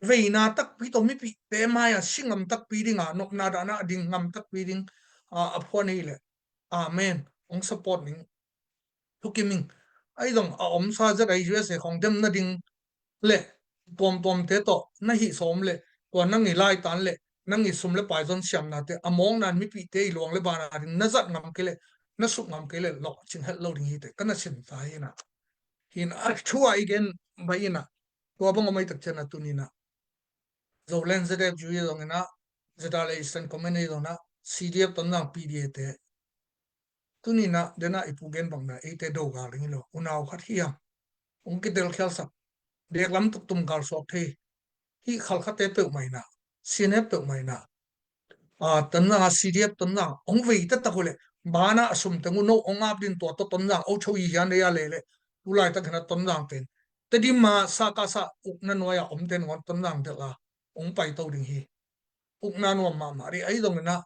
veina takpi tawh mipite mai-ah si ngam takpi ding a, nopna dahna a ding ngam takpi ding a, a phuan hi leh. Amen. Hong support ning. Thukim ing. Ahi zong a omsa Z I U S A khawng dem nading le tuamtuamte tawh na hih sawm le tua nang i laitan le nang i sum le pai zon siamnate a mawkna in mipite i luang le bana ding na zat ngam kei le na suk ngam kei le lawhcing het lo ding hi teh ka na sim ta hi in a. Hi in a, thu a i gen baih in a, tua bang om ahi tak ciang a tuni in a Zoland Z F U ahi zongin a, ZRA Eastern Command ahi zongin a, C D F Tonzang P D A te. Tuni in a, den a i pu gen bangin a, eite do gal ding hi lo, unau khat hi a, hong kitelkhialsak, bek lam tuk tum gal suak thei, hih Khalkhate peuhmah in a, C N F peuhmah in a, a, Tonzang a C D F Tonzang hong vei taktak uh leh, bana a sum teng uh no hong ap din tua tawh Tonzang o cho i hian ei a leh leh, tu laitak in a Tonzang pen Tedim a sa ka sa ukna nuai a om ten ngon Tonzang delh a hong paito ding hi. Ukna nuam mahmah rih ahi zongin a,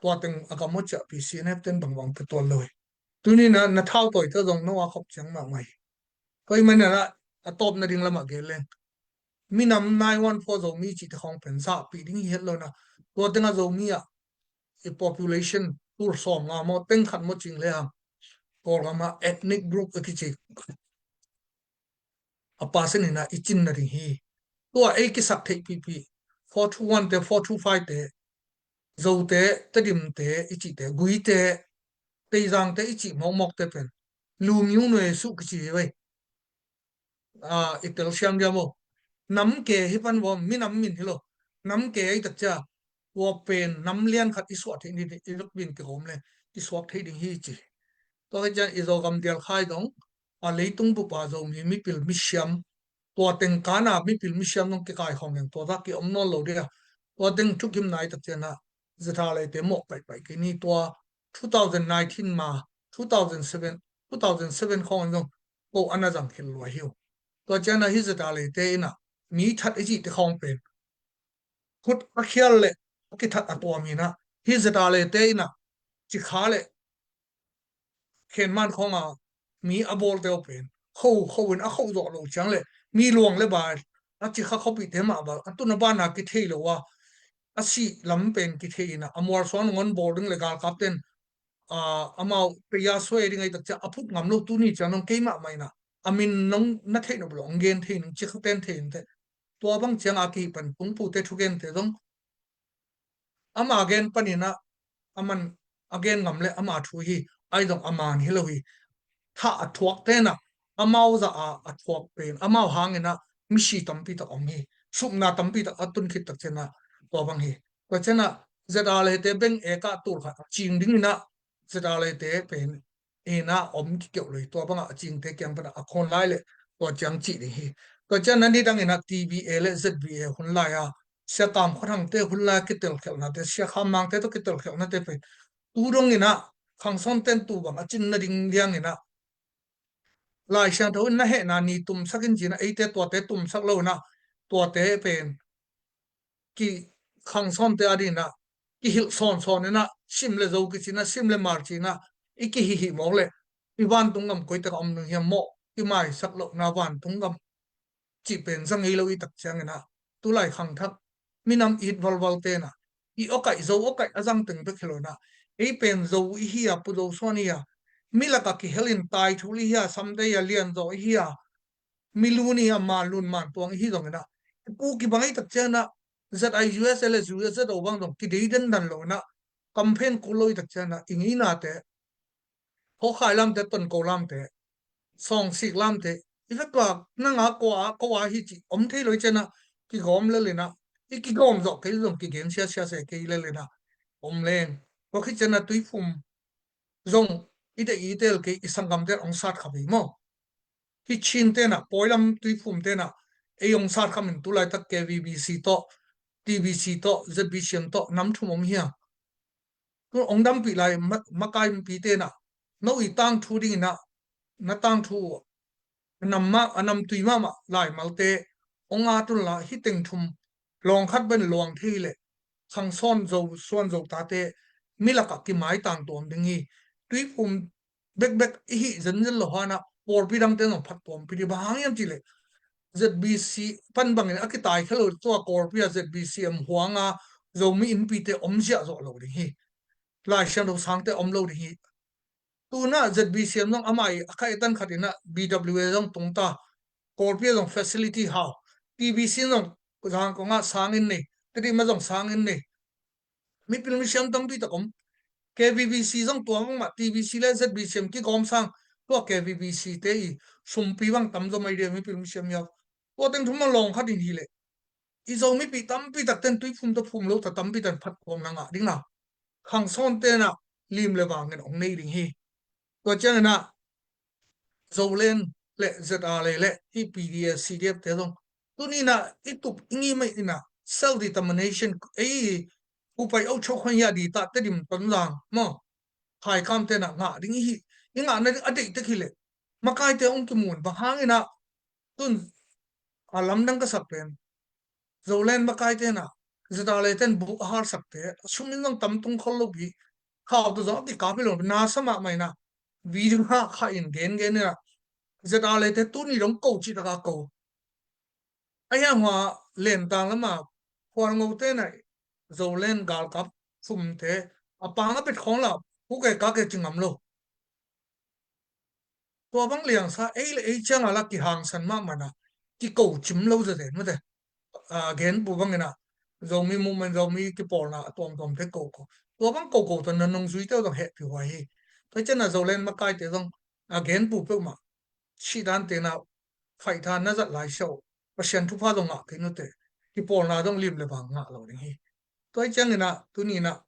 tua teng a gam aw ciahpih C N F ten bangbang pia tuan lo hi. Tuni in a na thau tawi te zong no a khop ciang mahmah hi. Tua ahih manin a, a tawpna ding lamah gen leng, minam nine one four Zomi cihte khawng pen zahpih ding hi het lo in a, tua teng a Zomi ah i population tul sawmnga maw, teng khat maw cing le hang, Kawlgam ah ethnic group a kici a pasen in a i cin nading hi. Tua ei kisak theihpihpih four two one te, four two five te, Zote, Tedimte i cihte, Guite, Teizangte i cih mawkmawkte pen Lumiu Nuai Suh kici hi vei. A, i telsiam diam aw. Nam ke hi pan vawm, minam min hi lo. Nam ke ahi tak ciang tua pen nam lian khat i suah theih ni, i lukbin kigawm le i suak theih ding hi ci. Tua hi ciang i Zogam dial khai dong a, leitung bup a Zomi mipil misiam, tua teng kana mipil misiam dong kikaikhawm leng tua zah kiom nawn lo dia. Tua teng thukimna ahi tak ciang a, ZRA te mawh paihpaih kei ni, tua two thousand nineteen ma, two thousand seven, two thousand seven khawng in zong ko a na zang khel lua hi uh. Tua ciang a hih ZRA te in a mi that i cihte khawng pen khut a khial le a kithat a tuam in a, hih ZRA te in a cikha le khenman khawng a mi a bawlte uh pen kho, kho in a kho zawh lo ciang le mi luang le bai a cikha khuapihte mah bal a tun a ban a kithei lo a, a sih lam pen kithei in a, a mualsuang ngon bawl ding le galkapten a, amau pei a suai ding ahi tak ciang a phut ngam lo, tuni ciang nong keimah mah in a, a min nong na theih nop lo, hong gen thei ning, cikhaten thei ning te. Tua bang ciang a kipan pungpute thugente zong ama gen panin a, aman a gen ngam le ama thu hi, ahi zong a man hi lo hi. Thah a thuak ten a, amau zah a, a thuak pen amau hangin a misi tampi tak om hi. Supna tampi tak a tun khit tak ciang a tua bang hi. Tua ciang a ZRA te beng ek a tul khat a cing dingin a ZRA te pen in a om kikeuh lo hi. Tua bang a cingte kiang pan a khawn lai le tua ciang cih ding hi. Tua ciang a nidang in a TBA le ZBA hun lai a Sia Kam Khua Thangte hun lai a kitelkhialhnate, Sia Kham Mangte tawh kitelkhialhnate pen tu dong in a khangsawnten tu bang a cin nading liang in a Lai Siangtho in na hehna ni tumsak in ci in a, eite tuate tumsak lo in a, tuate pen ki khangsawnte a ding in a kihilh sawnsawn inah, sim le zo kicinah, sim le mar cinah i kihihih mawk leh i vantung gam koitak a om ding hiam maw? I maisak lohna vantung gam cih pen za ngei lo i tak cianginah, tulai khangthak minam it valval tenah, i awkaih zo awkaih a zang teng bek hi lo inah, ei pen zo i hi a, Pu Zo Suan i hi a, mi lakah kihel in tai thul i hi a, samdei a lianzaw i hi a, mi lun i hi a, man lun man tuang i hi zonginah, i pu kibang i tak cianginah, Z I U S L S U S Z O bang zong kidei dendan lo inah, kamphen kul lo i tak cianginah, i ngeina te, Hawkhai lamte, Tonko lamte, Sawngsik lamte, i vetuak nanga koa koa hi cih om thei lo i cianah, kigawm lelinah, i kigawm zawh kei zong kigen siasia se kei lelinah om leng. Tua khit cianah Tuiphum zong i deih i tel kei, i sanggamte hong sat kha vei maw? Hi Chin tenah, pawilam Tuiphum tenah ei hong sat khamin tulaitak K V B C tawh, T B C tawh, Z B C M tawh nam thum om hi a. Tun hong dampih lai ma-, makai mipi tenah, no i tangthu dinginah, na tangthu a nam mah, a namtui mahmah laimalte hong at unla, hi teng thum lawng khat ben luang thei leh, Khangsawn Zo, Suan Zo tate mi lakah kimaitang tuam ding hi. Tuiphum bekbek i hih zenzen lo hanah pawlpi dangte zong phat tuampi ding. Bang hang hiam cihleh, Z B C pan bangin a kitaikhia lo, tua Kawlpi ah Z B C M huanga Zomi innpite om ziahzawh lo ding hi. Lai Siangtho sangte om lo ding hi. Tunah Z B C M zong amah i a kha i tan khat inah B W A zong tungta, Kawlpi ah zong facility hau, T B C zong Zangkong ah sangin nei, Tedim ah zong sangin nei. Mipil misiam tampi tak om. K V B C zong tua bangmah, T B C le Z B C M kigawm sang, tua K V B C te i sumpi bang tam zaw mai dia, mipil misiam iau. Tua teng thum a lawng khat in hileh, i Zo mipi tampi tak ten Tuiphum tawh phum lo ta tampi tak phat tuam na ngah ding na. Khangsawn tenah lim le vangin hong nei ding hi. Tua cianginah Zoland le Z R A le hih P D S, C D F te zong tuninah i tup i ngim inah self determination, ei, upai o chok hon ya di ta Tedim, Tonzang maw, Khaikam tenah ngah ding i hi. I ngahna ding a deihtek hileh, makaite hong kimun bang hanginah, tun a lamdang ka sak pen, Zoland makai tenah Z R A ten bu a halsakte, a sumin zong tam tung khol lo pi, khau tawh zong a kikap hi lo, nasa mahmah inah, video hah kha in gengen inah, Z R A te tuni dong ko cih takah ko. A hiang hua lentang lama Khualngo tenah Zoland galkap thumte a pang a pet khawng la, hu ke ka ke ci ngam lo. Tua bang liangsa ei le ei cianga la kihangsan mahmah na, kiko cim lo zazen mate. A, genpu bangina Zomi movement, Zomi kipawlna a tuamtuamte koko. Tua bang koko tawh na nungzuite uh zong hehpih huai hi. Tua ciana Zoland makaite zong a genpu peuhmah sihdan tena faitha na zat lai siau. Pasian thupha zong ngah kei nute. Kipawlna zong lim le vang ngah lo ding hi. Tua hi ciangina, tunina,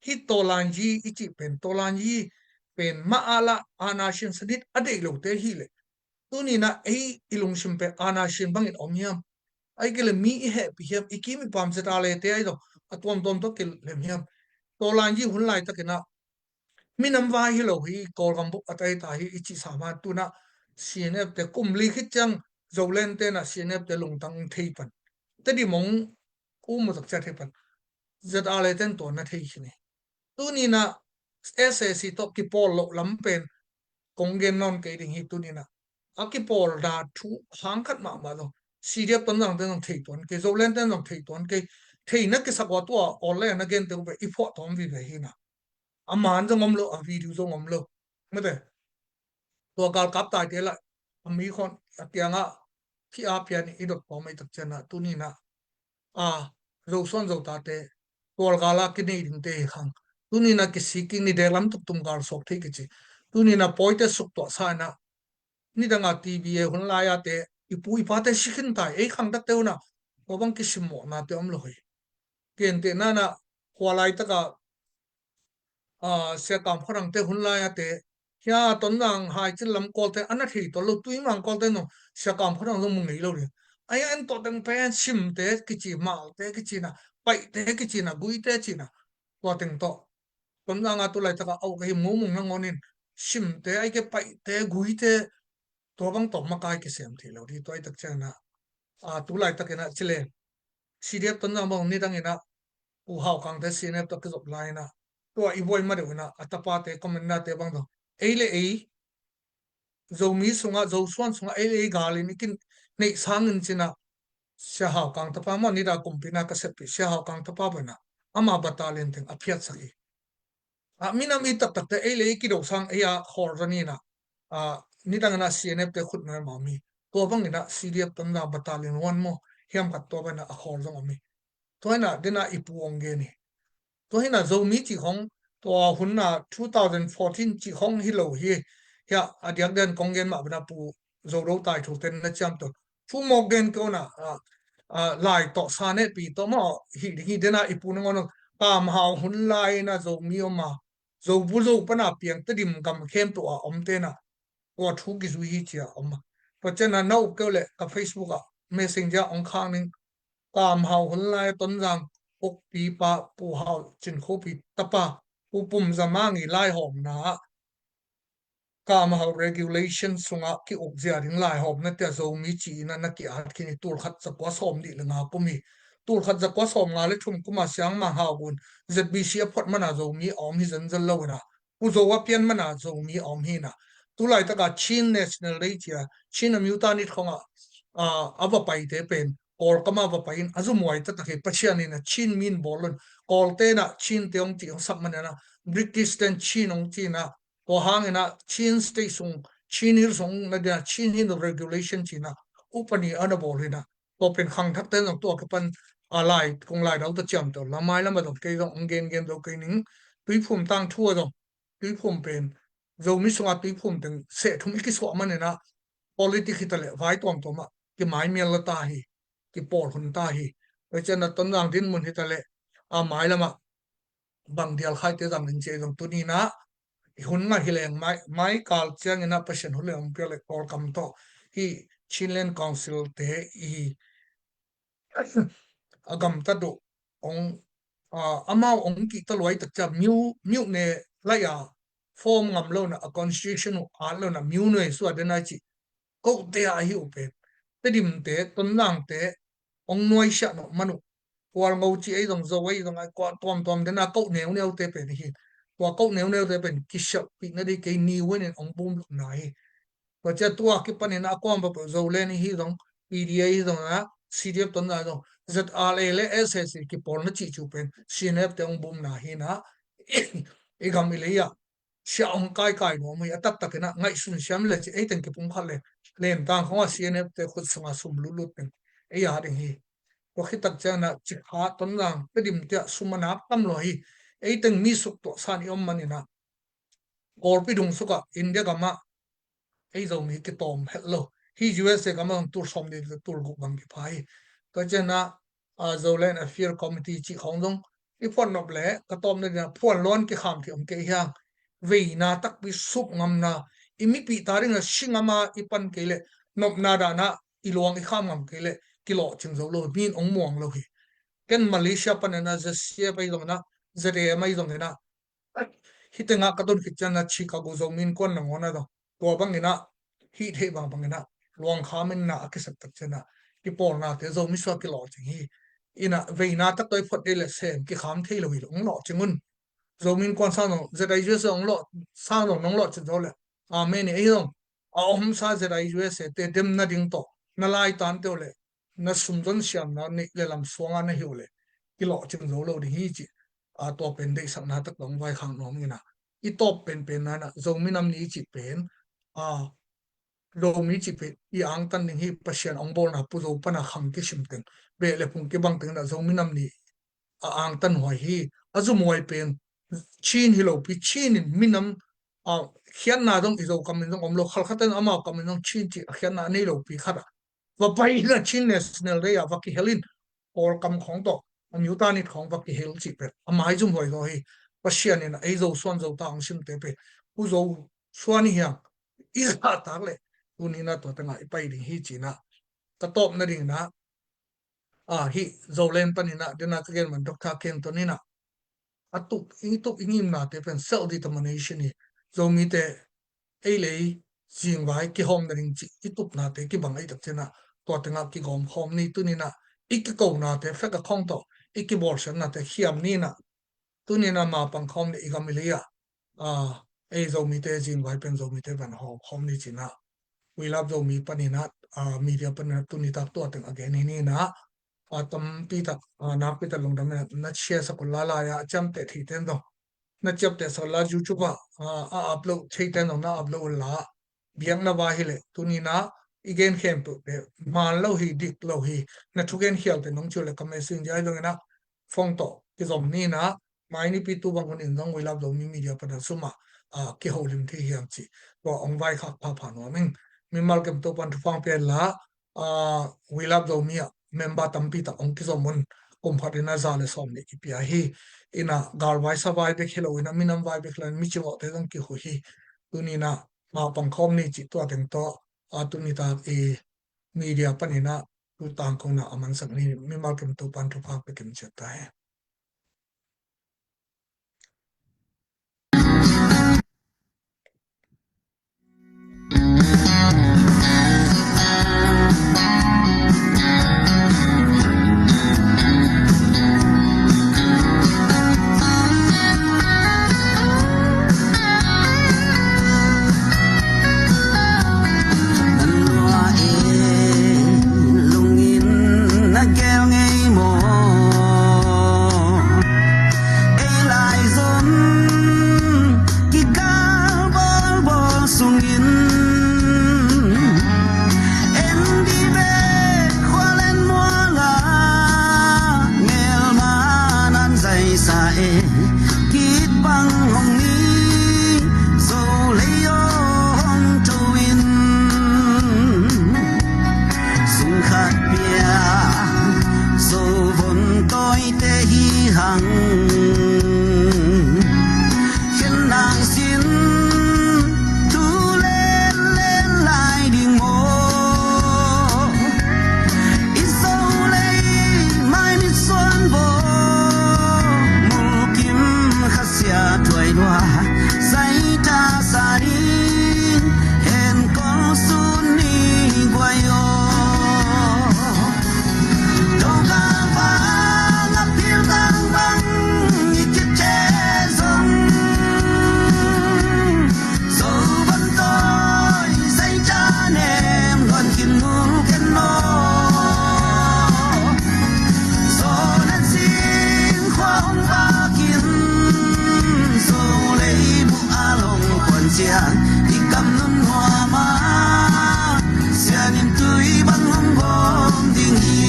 hih tawlanyi i cih pen, tawlanyi pen mah a la ana sian sanit a deih lote hileh, tunina ei i lungsim pen ana sian bangin om hiam? Ai kei le mi i hehpih hiam? I kim i pam zeta lete ai zong a tuamtuam tawh kilem hiam? Tawlanyi hun laitakina minam vai hi lo hi, Kawlgam bup a taita hi i cihsa ma, tuna C N F te kum li khit ciang Zoland tena C N F te lungtang thei pan. Tedim hong um uh tak ciat thei pan. Zeta le ten tua na thei khin hi. Tunina S A C tawh kipawl loh lam pen kong gen nawn kei ding hi. Tunina a kipawlna thu hang khat mahmah zong C D F Tonzang ten zong thei tuan kei, Zoland ten zong thei tuan kei. Theina kisak ua tua online a na gente uh ve i phuah tawm vive hi na. A man zong om lo, a video zong om lo. Mate. Tua galkap taite lah a mi khon a kiangah khi a pian i dot pawm ei tak ciana, tunina a Zosuan Zotate tual gala kinei dingte hi khang. Tunina kisiking ni dek lam tuktum gal suak thei kici. Tunina pawite suk tuah sa ina, nidanga T V a hun lai ate i pu i pate sikhin tai, ei khang takte una tua bang kisimmawhnate om lo hi. Kente nana khua laitaka a, Siakam Khuarangte hun lai ate, hia Tonzang hai cin lam kawlte a na thei tuan lo, Tuimang kawlte no Siakam Khuarang zong mu ngei lo ding. Ai a en tawh teng pen simte kici, malte kicina, paihte kicina, guite cina, tua teng tawh. Tonzang a tu laitaka au ka hi mumung nangawnin simte ai ke paihte, guite, tua bang tawh makai kisem thei lo ding, tua i tak ciangina, a, tu laitakina cile C D F Tonzang bang nidangina Pu Hau Kangte C N F tawh kizop lai-in ah, tua i buai ma deuh in ah, a tapate, commander-te bang zong, ei le ei, Zomi sungah, Zosuan sungah ei le ei galin i kineih sangin ci-in ah, Sia Hau Kang tapa maw, nidang kumpi-in ah ka seppih Sia Hau Kang tapa bang in ah, ama battalion teng a phiatsak hi. A, minam i taktakte ei le ei kido sang ei a khawl zong hi-in ah, a, nidang in ah C N F-te khut nuai mah om hi. Tua bangin ah C D F Tonzang battalion one maw, hiam khat tua bangin ah a khawl zong om hi. Tua hi-in ah, den ah i pu hong gen hi. Tua hi-in ah Zomi cih khong, tua hun ah two thousand fourteen cih khong hi lo hi. Hiah a diakdiak kong gen mah bangin ah Pu Zo Do Tai Thu ten na ciamteh. Thu mawk gen kei un ah, a, a, lai tawh sa nehpi tawh maw hi ding hi. Den ah i pu nangawn, Kam Hau hun lai-in ah Zomi om a, Zo bu Zo pan a piang Tedim gam khempeuh a omte in ah tua thu kizui hi ci-a om a. Tua ciang ah na up kei uh leh ka Facebook ah, Messenger hong khak ning. Kam Hau hun lai Tonzang ukpipa Pu Hau Cin Khuapi tapa Pu Pum Za Mang i laihawmna ah, Kam Hau regulation sungah ki-ukzia ding laihawmna te ah Zomi ci-in ah na ki-at khin hi. Tul khat za kua sawmnih le nga kum hi. Tul khat za kua sawmnga le thum kum a Siang Mang Hau Gun Z B C a phot man a Zomi a om hi zenzen lo-in ah, Pu Zo a pian man a Zomi a om hi-in ah, tu laitak a Chin National Day ci-a, Chin a miuta nit khong ah, a, a va paite pen Kawlkam ah va pai-in a zumhuai taktak hi. Pasian in ah Chin mi in bawl lo-in, Kawlte in ah Chin-te hong cih hong sak manin ah, British ten Chin hong ci-in ah, tua hangin ah Chin State sung, Chin Hill sung na ding ah Chin Hill Regulation ci-in ah upadi a na bawl hi-in ah, tua pen khangthakte zong tua kipan a lai, kong lai dau ta ciamteh un la, mailam ah zong kei zong hong gengen zo kei ning. Tuiphum tangthu ah zong, Tuiphum pen Zomi sungah Tuiphum teng seh thum i kisuah manin ah, politic hi ta leh vai tuamtuam ah kimaimial la ta hi, kipawl hun ta hi. Tua ciang ah Tonzang dinmun hi ta leh, a, mailam ah bang dial khaite zang ding ci-a zong tuni-in ah, i hun ngah hi leng mai, mai kal ciangin ah Pasian hun leh hong piak leh Kawlkam tawh hih Chinland Council-te i a gamtat uh hong, a, amau hong kihta luai tak ciang miu, miu ne lai a form ngam lo-in ah, a constitution uh at lo-in ah miu nuai suah den ai cih. Kote a ahi uh pen Tedimte, Tonzangte hong nuaisiah nop man uh. Khualngo ci ei zong, Zo ei zong, ai kua tuamtuam den a koh neuneute pen hi. Tua koh neuneute pen kisialhpih nading kei ni wen in hong bumlupna hi. Tua ciang tua kipanin a kuam peuhpeuh Zoland ihi zong, P D A ihi zong, a, C D F Tonzang zong, Z R A le S S A kipawlna cih cu pen C N F te hong bumna hi-in ah, i gam i lei ah siah hong kaikai nuam hi. A taktakin ah ngaihsun siam le ci, ei teng kipumkhat le, Lentang khong ah C N F te khut sungah sum lutlut teng ei a ding hi. Tua khit tak ciangin ah Cikha, Tonzang, Tedim te ah sum a nak tam lua hi. Ei teng mi suktuahsa in i om manin ah, Kawlpi dung sukah India gamah ei Zomi kitawm het lo. Hih U S A gamah zong tul sawmnih le tul guk bang kipha hi. Tua ciangin ah, a, Zoland Affair Committee cih khawng zong i phuan nop leh ka tawpna dingin ah phuan luan kikham kei om kei hi hang. Veina takpi sup ngamna, i mipih ta dingin ah si ngam a i pan kei leh, nopna dan ah i luang i kham ngam kei leh kilawhcing zo lo hi, mi in hong muang lo hi. Ken Malaysia panin ah Z C F ahi zongin ah, Z A M ahi zongin ah, hih tengah ka tun khit ciangin ah Chicago Zomi Innkuan nangawn ah zong tua bangin ah, hih theih bangbangin ah luang kham in na a kisak tak ciangin ah kipawlnate Zomi sungah kilawhcing hi. In ah veina tak tawh i phot ding leh sem kikham thei lo hi lo, hong lawhcing un. Zomi Innkuan sang zong, Z I U S A hong lawh, sang zong nong lawhcing zo leh, amen hi. Ei zong a omsa Z I U S A te dem nading tawh na laitante uh leh, na sumzon siamna neih le lam suang a na hi uh leh kilawhcing zo lo ding hi cih, a, tua pen deihsakna tak tawh hong vaikhak nuam ing in ah, i tawp penpen na-in ah Zomi Nam Ni cih pen, a, Zomi cih pen i angtan ding hi. Pasian hong bawlna Pu Zo pan a khang kisim teng, beh le phung kibang teng in ah Zomi Nam Ni a angtan huai hi. A zumhuai pen Chin hi lopi, Chin in minam, a, khiatna zong i Zo kam in zong om lo, khalkhat in amau kam in zong Chin cih a khiatna a nei lopi khat ah va pai in ah Chin National Day ah va kihel in, Kawlkam khawng tawh a miuta nit khawng va kihel cih pen a maizum huai zaw hi. Pasian in ah ei Zosuan Zota hong simte pen Pu Zosuan hi hang, i zahtak leh tuni-in ah tua tengah i pai ding hi ci-in ah ka tawp nadingin ah, a, hih Zoland panin ah, den a ka gen man Doctor Ken Ton in ah, a tup, i tup i ngimnate pen self determination hi. Zomite ei le ei zingvai kihawm nading cih i tupnate kibang ahih tak ciangin ah, tua tengah kigawm khawm ni. Tuni-in ah i kikonate fek a khawng tawh i kibawlsiatnate khiam ni in ah, tuni in ah ma pangkhawm ni i gam i lei ah, a, ei Zomite zingvai pen Zomite van hawm khawm ni ci in ah, We Love Zomi panin ah, a, media panin ah tuni tak tua teng a gen hi ni in ah, a, tampi tak, a, nakpi tak lungdam in ah na share sak un la, lai ah a ciamteh theite in zong na ciamteh sak un la, YouTube ah, a, a upload theite in zong na upload un la, biakna vai hi leh tuni in ah i gen khempeuhte man lo hi, dik lo hi, na thugen khialte nong ci uh leh ka messenger hi zong in ah, phone tawh kizom ni in ah, mai nipi tu bang hun in zong We Love Zomi media pan a sum ah, a, kiholim thei hiam cih tua hong vaikhak phapha nuam ing. Mimal kem Topa'n thupha hong pia in la, a, We Love Zomi ah member tampi tak hong kizom un. Kum khat in ah za le sawm nih kipia hi. In ah galvai savai bek hi lo in ah, minam vai bek hi lo in ah, mi cimawhte zong kihu hi. Tuni in ah ma pangkhawm ni cih tua teng tawh, a, tuni tak i media panin ah tu tangkona a mansak ni. Mimal kem Topa'n thupha pia kim ciat ta hen. Lungin na gel ngei maw? Ei lai zong kigal bawlbawl sungin en dih bek khual en mual a, melma nan zaisa e. Kit bang hong ni Zo lei aw hong tho in, sung khat pia Zo von tawite hi hang. Khen nang sin thu len len lai ding maw? I Zo lei mai mit suan baw, mulkim khasia tuai lua, zaita sa ding hen kol sun ni guai aw. Dogal bang a piltang bang i kite zong, Zo van tawi zaita nem luan khin nul ken maw? Zo nan sin khua hong vak in, Zo leibu a long khuan ciang i kam nun nuam a, sian in tui bang hong gawm ding hi.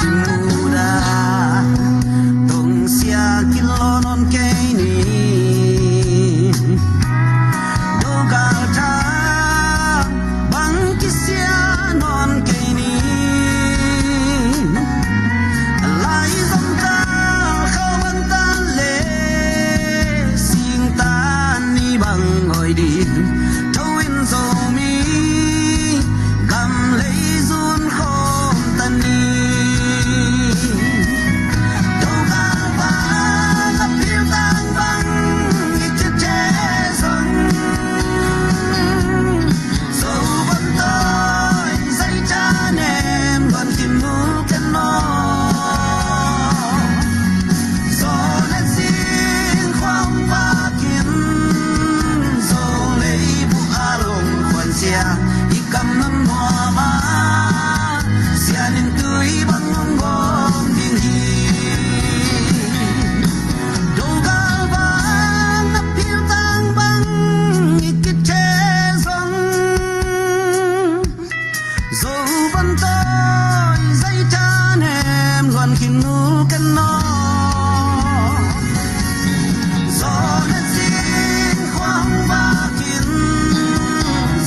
Kimuda tongsia kilawh nawn kei ni. Dogal tha bang kisia nawn kei ni. Lai zong tal khau bang tan le sing tan ni bang hoih ding. Tho in Zomi gam lei zun khawm ta ni. Dogal bang a piltang bang i kite zong, Zo van tawi zaita nem luan khin nul ken maw? Zo nan sin khua hong vak in, Zo leibu a long khuan ciang i kam nun nuam a, sian in tui bang hong gawm ding hi. Dogal bang a piltang bang i kite zong, Zo van tawi zaita nem luan khin nul ken maw? Zo nan sin khua hong vak in,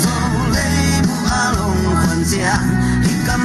Zo leibu a long khuan ciang i kam